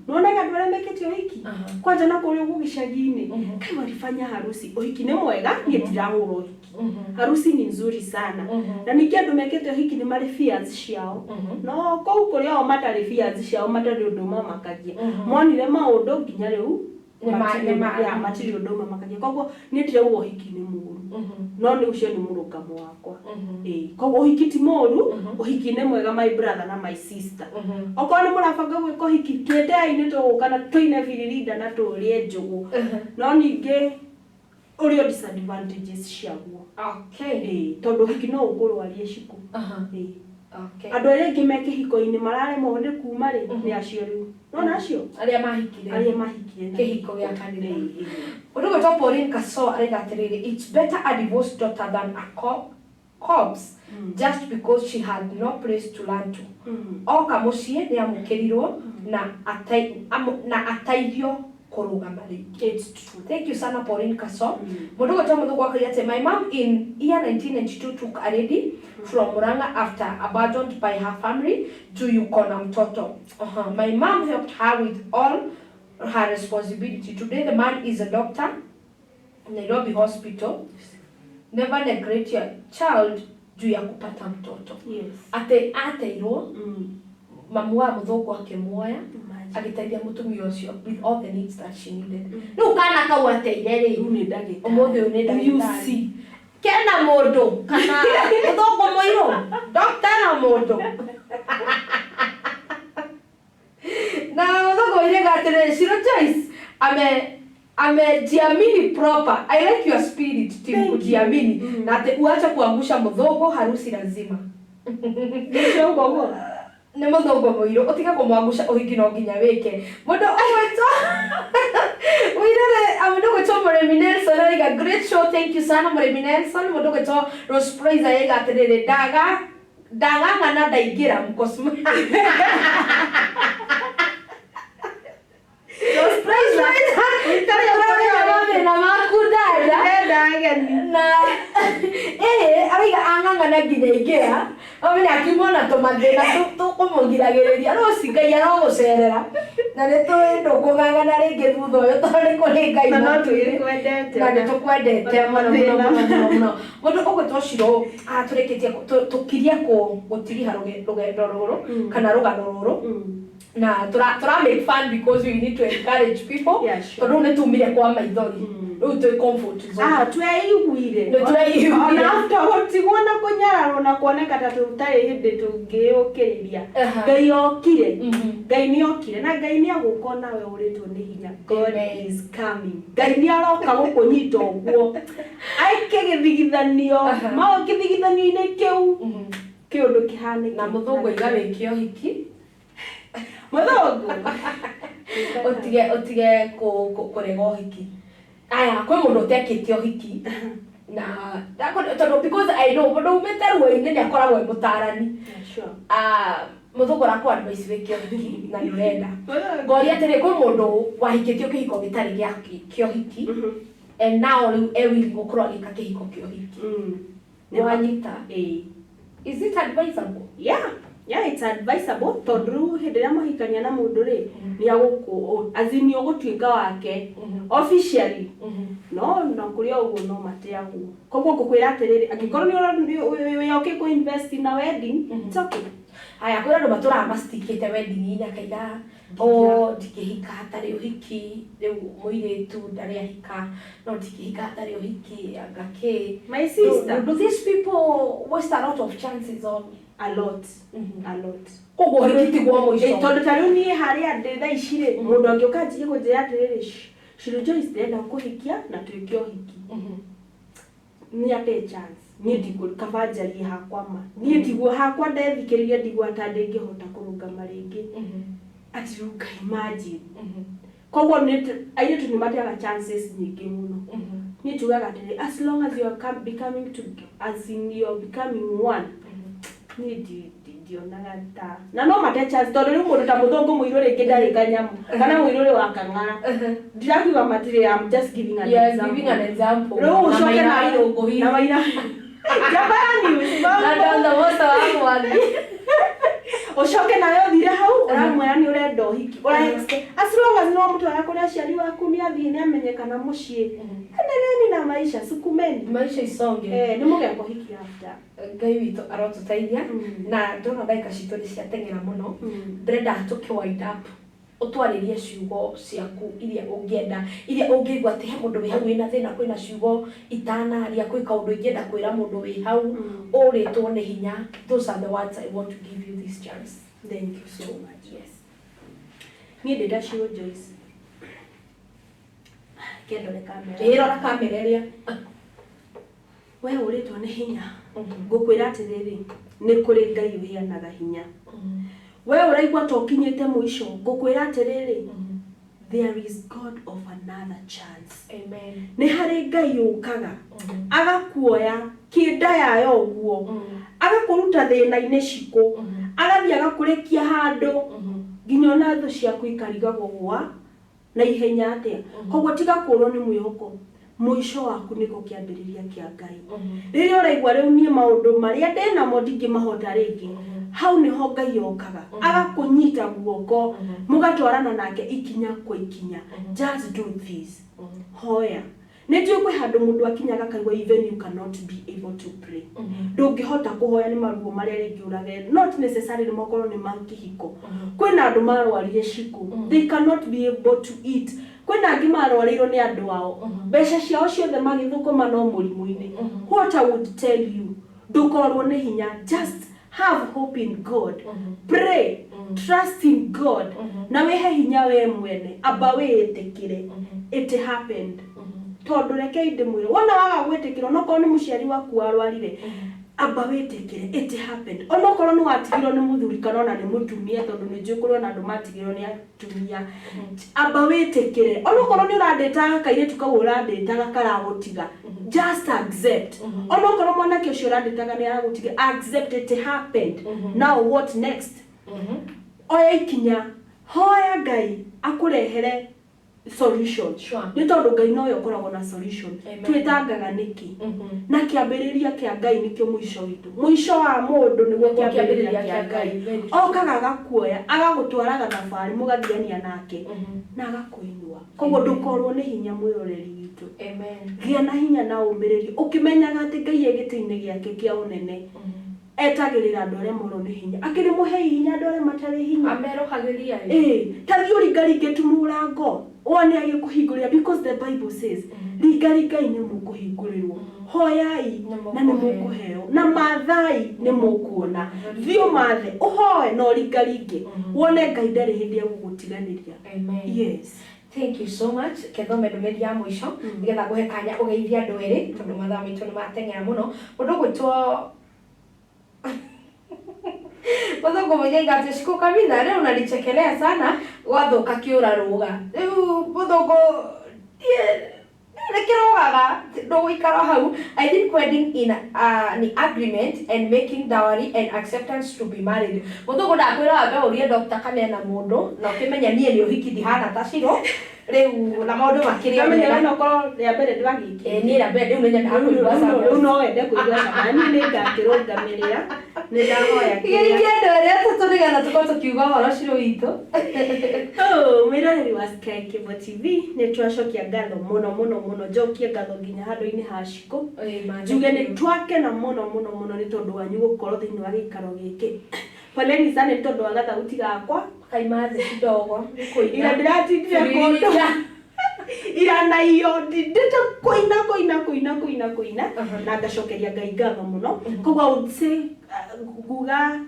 Nĩwonaga andũ arĩa mekĩte ũhiki kwanja na kũrĩa ũguo gĩcagi-inĩ kai walifanya harusi. Ũhiki nĩ mwega, niĩ ndirahũra ũhiki. Harusi ni nzuri sana. Na ningĩ andũ mekĩte ũhiki nĩ marĩ fears ciao, no kũu kũrĩ o matarĩ fears ciao, matarĩ ũndũ mamakagia, monire maũndũ nginya rĩu. Yeah, matirĩ ũndũ ũmamakagia. Koguo niĩ ndirauga ũhiki nĩ mũũru, no nĩ ũcio nĩ mũrũngamo wakwa. Ĩĩ, koguo ũhiki ti mũũru, ũhiki nĩ mwega, my brother na my sister. Okorwo nĩ mũrabanga gwĩka ũhiki, twĩtei, nĩ tũgũka na tũine biririnda na tũrĩe njũgũ. No ningĩ ũrĩ o disadvantages ciaguo. Ĩĩ, tondũ ũhiki no ũkũrwarie ciku. Ĩĩ. Andũ arĩa aingĩ me kĩhiko-inĩ mararemwo nĩ kuma rĩ, nĩ acio rĩu nona acio arĩa mahikire. Arĩa mahikire na kĩhiko gĩa kanitha. Ĩĩ. Ũndũ gwĩtwo Pauline Kaso araiga atĩrĩrĩ, "It's better a divorced daughter than a corpse just because she had no place to learn to." Oka mũciĩ nĩ amũkĩrirwo na ateithio kũrũgama rĩngĩ. It's true. Thank you sana, Pauline Kaso. Mũndũ gwĩtwo Mũthũngũ akauga atĩ, "My mom in year 1992 took a lady from Murang'a after abandoned by her family juu yuko na mtoto. My mom helped her with all her responsibility. Today the man is a doctor, Nairobi Hospital. Never neglect your child juu ya kupata mtoto." Atĩ ateirwo, mamu wa mũthũngũ akĩmuoya, agĩteithia mũtumia ũcio with all the needs that she needed. Rĩu kana kau ateire rĩ, Rĩu nĩ ndagĩtarĩ. Ũmũthĩ ũyũ nĩ Do you ndagĩtarĩ. see? Kena mũndũ kana mũthũngũ mũirũ, doctor na mũndũ na mũthũngũ oigaga atĩrĩrĩ, "Shiro Joyce amejiamini proper. I like your spirit team." Thank you. Kujiamini na atĩ uache kuangusha mũthũngũ, harusi lazima. Nĩcio ũguo ũguo. Nĩ mũthũngũ mũirũ, ũtige kũmwangusha, ũhiki no nginya wĩke. Mũndũ ũgwĩtwo wĩrere, mũndũ ũgwĩtwo Mũrĩmi Nelson araiga, "Great show." Thank you sana, Mũrĩmi Nelson. Mũndũ ũgwĩtwo Rose Praise araiga atĩrĩrĩ, ndaga ndang'ang'ana ndaingĩra mkosma. Rose Praise, ũramenya mathĩna maku dada. Ndĩrenda ageni. Na ĩĩ, araiga ang'ang'ana nginya ingĩra, amenya akiuma na tũmathĩna tũkũmũgiragĩrĩria. Rũci, Ngai arogũcerera na nĩ tũĩ ndũkũng'ang'ana rĩngĩ thutha ũyũ, tondũ nĩ kũrĩ Ngai Na no matu-inĩ. tũgĩkwendete. Na nĩ tũkwendete mũno mũno mũno mũno mũno. Mũndũ ũgwĩtwo Ciro, tũrĩkĩtie tũkirie gũtiriha rũgendo rũrũ kana rũgano rũrũ, na tura make fun because we need to encourage people. Yeah, sure. Tondũ rĩu nĩ tumire kwa maithori, rĩu twĩ comfort zone. Ah, tweiguire. Nĩ tweiguire. Ona after gũtigwo na kũnyararwo na kuoneka ta tũtarĩ hĩndĩ tũngĩũkĩrĩria, Ngai okire. Ngai nĩ okire na Ngai nĩ agũka onawe ũrĩtwo nĩ hinya. God Amen. is coming. Ngai nĩ aroka gũkũnyita ũguo aike gĩthigithanio. Mao gĩthigithanio-inĩ kĩu, kĩũndũ kĩhanĩke. Na mũthũngũ aiga wĩke ũhiki. Mũthũngũ. Ũtige kũrega ũhiki. Aya, kwĩ mũndũ ũtekĩte ũhiki na tondũ, because I know mũndũ umĩte ruo-inĩ nĩ akoragwo e mũtarani. Sure. Ah, mũthũngũ arakũ advice wĩke ũhiki na nĩ ũrenda. Ngoria atĩrĩ, kwĩ mũndũ wahikĩtio kĩhiko gĩtarĩ gĩa kĩa ũhiki and now rĩu e willing gũkorwo agĩka kĩhiko kĩa ũhiki. Nĩ wanyita? Ĩĩ. Is it advisable? Yeah, it's advisable, tondũ rĩu hĩndĩ ĩrĩa mwahikania na mũndũ rĩ, nĩ agũkũ, as in nĩ ũgũtuĩka wake officially. No na kũrĩ o ũguo no mateagwo. Koguo ngũkwĩra atĩrĩrĩ, angĩkorwo nĩ wĩ okay kũ invest in a wedding, it's okay. Aya, kwĩ andũ matũraga mastikĩte wedding-inĩ, akaiga, "O ndingĩhika hatarĩ ũhiki." Rĩu mũirĩtu ndarĩ ahika, no ndingĩhika hatarĩ ũhiki, anga kĩ. My sister. Do these people waste a lot of chances on A lot, a lot. Koguo ũhiki tiguo mũico? Ĩ, tondũ ta rĩu niĩ harĩa ndĩ thaa ici rĩ, mũndũ angĩũka anjie kũnjĩra atĩrĩrĩ, "Shiro Joyce, ndĩrenda kũhikia na twĩke ũhiki," nĩ ate chance. Niĩ ndigũ kaba njarie hakwa ma, niĩ ndigwo hakwa ndethikĩrĩria, ndigwa ta ndĩngĩhota kũrũngama rĩngĩ atĩ rĩu nga imagine. Koguo nĩ airĩtu nĩ mateaga chances nyingĩ mũno. Niĩ njugaga atĩrĩ, as long as you are becoming to, as in you are becoming one, niĩ ndionaga ta na no mate chance, tondũ rĩu mũndũ ta mũthũngũ mũirũ rĩngĩ ndarĩ kanyamũ kana mũirũ rĩ wa kang'ara. Ndirakiuga matirĩ, I'm just giving an You are example. giving an example. Rĩu Na ũcoke Maina na Irũngũ hihi. Na Maina Njamba News. Na Donda Mosa wa Mwangi. Ũcoke nawe ũthire hau ũramwĩra nĩ ũrenda ũhiki, ũra as long as no mũtwara kũrĩ aciari waku, nĩ athiĩ, nĩ amenyekana mũciĩ, endeleni na maisha, sukumeni. Maisha isonge. Eh, nĩ mũgeka ũhiki after. Ngai witũ arotũteithia. Na ndona ndagĩka citũ nĩ ciateng'era mũno, ndĩrenda tũkĩ wind up. Ũtwarĩrie ciugo ciaku iria ũngĩenda, iria ũngĩigua atĩ he mũndũ wĩ hau wĩna thĩna, kwĩna ciugo itanaria, kwĩ kaũndũ ingĩenda kwĩra mũndũ wĩ hau ũrĩtwo nĩ hinya. Those are the words I want to give you this chance. Thank you so much. Yes. Niĩ ndĩ ta Shiro Joyce. Kendore kamera. Ĩ, rora kamera ĩrĩa. We ũrĩtwo nĩ hinya. Ngũkwĩra atĩrĩrĩ, nĩ kũrĩ Ngai ũheanaga hinya. We ũraigua ta ũkinyĩte mũico, ngũkwĩra atĩrĩrĩ, there is God of another chance. Amen. Nĩ harĩ Ngai ũkaga agakuoya kĩnda yayo ũguo, agakũruta thĩna-inĩ cikũ, agathiĩ agakũrĩkia handũ nginya ona thũ ciaku ikarigagwo gwa na ihenya atĩa. Koguo tiga kũrwo nĩ mwĩhoko, mũico waku nĩko kĩambĩrĩria kĩa Ngai. Rĩrĩa ũraigua rĩu niĩ maũndũ marĩa ndĩnamo ndingĩmahota rĩngĩ, hau nĩho Ngai okaga agakũnyita guoko, mũgatwarana nake ikinya kwa ikinya. Just do this. Hoya. Nĩ njũĩ kwĩ handũ mũndũ akinyaga akaigua even you cannot be able to pray. Ndũngĩhota kũhoya nĩ maruo marĩa rĩngĩ ũrage, not necessarily makorwo nĩ ma kĩhiko. Kwĩna andũ marwarire cikũ, they cannot be able to eat. Kwĩna angĩ marwarĩirwo nĩ andũ ao, mbeca ciao ciothe magĩthũkũma no mũrimũ-inĩ. What I would tell you, ndũkorwo nĩ hinya, just have hope in God, pray, trust in God, na wĩhe hinya we mwene, amba wĩĩtĩkĩre it happened. Tondũ rekei ndĩmwĩre, wona waga gwĩtĩkĩra, onokorwo nĩ mũciari waku warwarire, amba wĩtĩkĩre it happened. Onokorwo nĩ watigirwo nĩ mũthuri kana ona nĩ mũtumia, tondũ nĩ njũĩ kũrĩ ona andũ matigirwo nĩ atumia, amba wĩtĩkĩre. Onokorwo nĩ ũrandĩtaga kairĩtu kau ũrandĩtaga karagũtiga, just accept. Onokorwo mwanake ũcio ũrandĩtaga nĩ aragũtiga, accept it happened. Now what next? Oya ikinya, hoya Ngai akũrehere solution. Sure. Nĩ tondũ Ngai nowe ũkoragwo na solution. Amen. Twĩtangaga nĩkĩ? Na kĩambĩrĩria kĩa Ngai nĩkĩo mũico witũ. Mũico wa mũndũ nĩguo kĩambĩrĩria kĩa Ngai. Very true. Okaga agakuoya, agagũtwaraga thabarĩ, mũgathiania nake na agakũinua. Koguo ndũkorwo nĩ hinya, mwĩroreri witũ. Amen. Gĩa na hinya na ũmĩrĩrio, ũkĩmenyaga atĩ Ngai e gĩtĩ-inĩ gĩake kĩa ũnene, etagĩrĩra andũ arĩa morwo nĩ hinya. Akĩrĩ mũhei hinya andũ arĩa matarĩ hinya. Amerũhagĩria. Ĩĩ, ta thiĩ ũringaringe tu mũrango, wone agĩkũhingũrĩra, because the Bible says, ringaringai nĩ mũkũhingũrĩrwo, hoyai na nĩ mũkũheo, na mathai nĩ mũkuona. Thiĩ ũmathe, ũhoe na ũringaringe, wone Ngai ndarĩ hĩndĩ egũgũtiganĩria. Amen. Yes. Thank you so much. Kethome ndũmĩrĩri ya mũico nĩgetha ngũhe kanya ũgeithie andũ erĩ, tondũ mathaa maitũ nĩ mateng'era mũno. Mũndũ ũgwĩtwo Mũthũngũ mũnyaiga atĩ Shiko Kamitha rĩu unanichekelea sana, gwathũka kĩũra rũga. Rĩu mũthũngũ nĩ kĩrũgaga, ndũgũikara hau. I think wedding in ni agreement and making dowry and acceptance to be married. Mũthũngũ ndakwĩra wambe ũrie doctor kana ena mũndũ, na ũkĩmenya niĩ nĩ ũhiki ndihana ta Shiro rĩu na maũndũ makĩrĩ o Ndamenya mega. no korwo rĩa mbere ndwagĩkĩte. Ĩĩ, niĩ rĩa mbere rĩu nĩ nyendaga kũigua cama. Rĩu no wende kũigua cama, na niĩ nĩ ngakĩrũngamĩrĩra, nĩ ndahoya kĩrĩa. Geithia andũ arĩa atatũ nĩgetha tũkorwo tũkiuga ũhoro Shiro witũ. Oh, mwĩroreri wa Sky Cable TV, nĩ twacokia ngatho mũno mũno mũno, njokie ngatho nginya handũ-inĩ ha Shiko, njuge nĩ twakena mũno mũno mũno nĩ tondũ wanyu gũkorwo thĩinĩ wa gĩikaro gĩkĩ. Poleni sana nĩ tondũ wa gathauti gakwa. Kaima thĩ kidogo nĩ kũina. Ira ndĩratindire kũndũ ira na iyo ndindĩte kũina kũina kũina kũina kũina, na ngacokeria Ngai ngatho mũno. Koguo I would say, nguga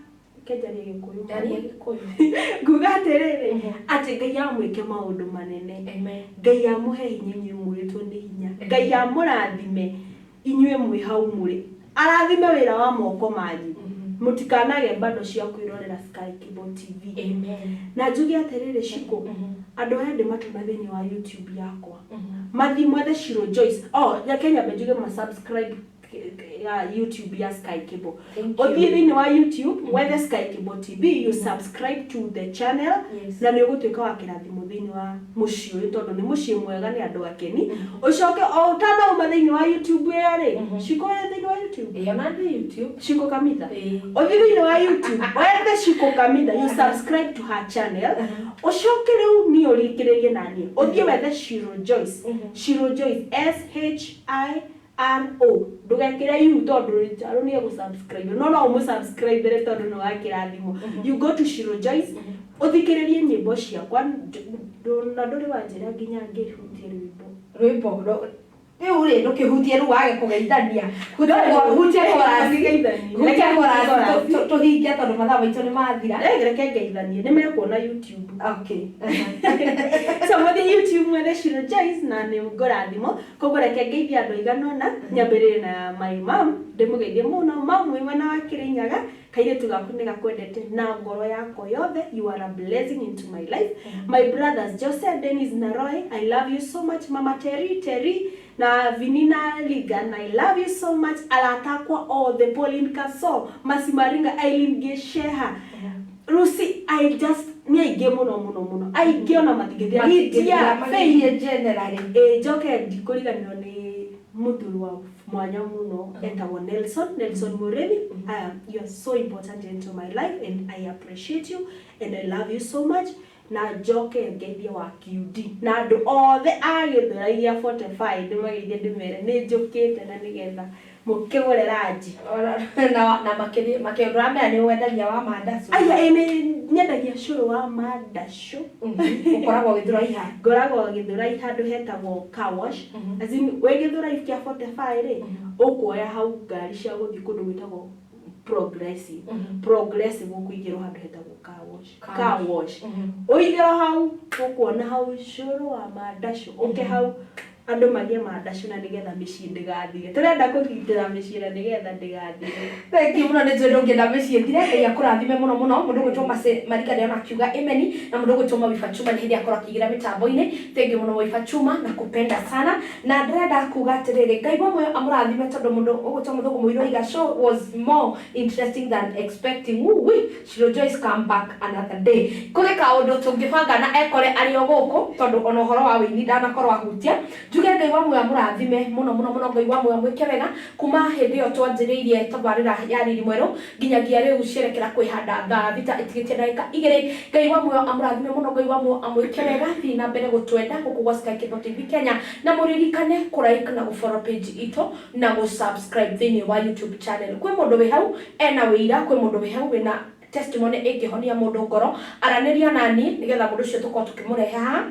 kenjaria Gĩkũyũ. Njaria Gĩkũyũ. Nguga atĩrĩrĩ, atĩ Ngai amwĩke maũndũ manene. Amen. Ngai amũhe hinya inyuĩ mũrĩtwo nĩ hinya. Ngai amũrathime inyuĩ mwĩ hau mũrĩ, arathime wĩra wa moko manyu, mũtikanage bando cia kwĩrorera Sky Cable TV. Amen. Na njuge atĩrĩrĩ Shiko, andũ aya ndĩmatũme thĩinĩ wa YouTube yakwa, mathiĩ mwethe Shiro Joyce. Oh, reke nyambe njuge ma subscribe ya YouTube ya Sky Cable. Thank you. Ũthiĩ thĩinĩ wa YouTube wethe Sky Cable TV, you subscribe to the channel, na nĩ ũgũtuĩka wa kĩrathimo thĩinĩ wa mũciĩ ũyũ, tondũ nĩ mũciĩ mwega, nĩ andũ akeni. Ũcoke o ũtanauma thĩinĩ wa YouTube ĩyo rĩ, Shiko ĩ thĩinĩ wa YouTube. Ĩĩ, ona ndĩ YouTube. Shiko Kamitha. Ĩĩ. Ũthiĩ thĩinĩ wa YouTube wethe Shiko Kamitha, you subscribe to her channel. Ũcoke rĩu niĩ ũrĩkĩrĩrie na niĩ ũthiĩ wethe Shiro Joyce. Shiro Joyce, S H I R O ndũgekĩre U tondũ Charo nĩ egũ-subscribe no no ũmũ-subscribe tondũ nĩ wa kĩrathimo. You go to Shiro Joyce, ũthikĩrĩrie nyĩmbo ciakwa na ndũrĩ wanjĩra nginya ngĩhutie rwĩmbo. Rwĩmbo rĩu rĩ, ndũkĩhutie rĩu wage kũgeithania. Hutia chorus. Ngeithanie. Hutia Reke chorus chorus. tũhinge tondũ mathaa maitũ nĩ mathira. Eh, reke ngeithanie, nĩ mekuona YouTube. Okay. So mũthiĩ YouTube mwethe Shiro Joyce na nĩ ngũrathimwo. Koguo reke ngeithie andũ aigana ũna, nyambĩrĩrie na my mom, ndĩmũgeithie mũno. Mom wĩ mwena wa Kĩrĩnyaga, kairĩtu gaku nĩ gakwendete na ngoro yakwa yothe. You are a blessing into my life. My brothers Jose, Dennis na Roy, I love you so much. Mama Terry, Terry na Vinina Ligan, I love you so much. Arata akwa othe, Pauline Kaso, Masimaringa, Eileen Gesheha, Lucy, I just nĩ aingĩ mũno mũno mũno, aingĩ ona matingĩthira. Lydia, Faith. Matingĩthira generally. Ĩ, njoke ndikũriganĩrwo nĩ mũthuri wa mwanya mũno etagwo Nelson, Nelson Murimi. You are so important into my life and I appreciate you and I love you so much. Na njoke ngeithie wa QD na andũ othe a Gĩthũrai gĩa 45, ndĩmageithie ndĩmere nĩ njũkĩte na nĩgetha mũkĩgũre ranji. Na makĩria makĩũramera nĩ wendagia wa mandacu. Aya, ĩ, nĩ nyendagia cũrũ wa mandacũ. Ũkoragwo Gĩthũrai ha? Ngoragwo Gĩthũrai handũ hetagwo car wash. As in, wĩ Gĩthũrai kĩa 45 rĩ, ũkuoya hau ngari cia gũthiĩ kũndũ gwĩtagwo Progressive. Progressive ũkũigĩrwo handũ hetagwo car wash. Car Car wash. Ũigĩrwo hau, ũkuona hau cũrũ wa mandacũ. Ũke hau andũ magĩe mandacũ na nĩgetha mĩciĩ ndĩgathire. Tũrenda kũgitĩra mĩciĩ na nĩgetha ndĩgathire. Thank you mũno, nĩ njũĩ ndũngĩenda mĩciĩ ĩthire. Ngai akũrathime mũno mũno. Mũndũ ũgwĩtwo Mercy Marika ndĩrona akiuga ameni, na mũndũ ũgwĩtwo Mawiba Chuma nĩ hĩndĩ akorwo akĩingĩra mĩtambo-inĩ. Thank you mũno Mawiba Chuma, na kupenda sana. Na ndĩrenda kuga atĩrĩrĩ, Ngai wa muoyo amũrathime tondũ mũndũ ũgwĩtwo Mũthũngũ Mũirũ oiga show was more interesting than expecting. Woo wee, Shiro Joyce, come back another day. Kũrĩ kaũndũ tũngĩbanga na ekore arĩ o gũkũ, tondũ ona ũhoro wa wĩini ndanakorwo ahutia. Njuge Ngai wa muoyo amũrathime mũno mũno mũno, Ngai wa muoyo amwĩke wega kuma hĩndĩ ĩyo twanjĩrĩirie tabarĩra ya Riri Mwerũ nginyagia rĩu cierekera kwĩhanda thaa 6 ĩtigĩtie ndagĩka 2. Ngai wa muoyo amũrathime mũno, Ngai wa muoyo amwĩke wega. Thiĩ na mbere gũtwenda gũkũ gwa Sky Cable TV Kenya, na mũririkane kũ like na gũ follow page itũ na gũ subscribe thĩinĩ wa YouTube channel. Kwĩ mũndũ wĩ hau ena wĩira, kwĩ mũndũ wĩ hau wĩna testimony ĩngĩhonia mũndũ ngoro, aranĩria nani nĩgetha mũndũ ũcio tũkorwo tũkĩmũrehe haha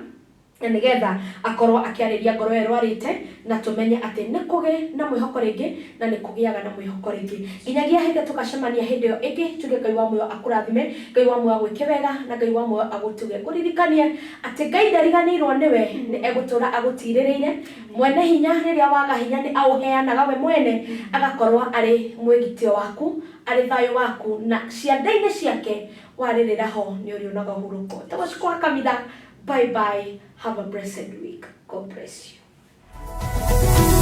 na nĩgetha akorwo akĩarĩria ngoro ĩyo ĩrwarĩte, na tũmenye atĩ nĩ kũgĩ na mwĩhoko rĩngĩ na nĩ kũgĩaga na mwĩhoko rĩngĩ. Nginyagia hĩndĩ tũgacemania hĩndĩ ĩyo ĩngĩ, tuge Ngai wa muoyo akũrathime, Ngai wa muoyo agwĩke wega, na Ngai wa muoyo agũtuge. Ngũririkanie atĩ Ngai ndariganĩirwo nĩwe, nĩ egũtũra agũtirĩrĩire. Mwene hinya rĩrĩa waga hinya nĩ aũheanaga we mwene, agakorwo arĩ mwĩgitio waku, arĩ thayũ waku, na ciande-inĩ ciake warĩrĩra ho nĩ ũrĩonaga ũhurũko. Tũgũcikwa kamitha. Bye bye. Have a blessed week. God bless you.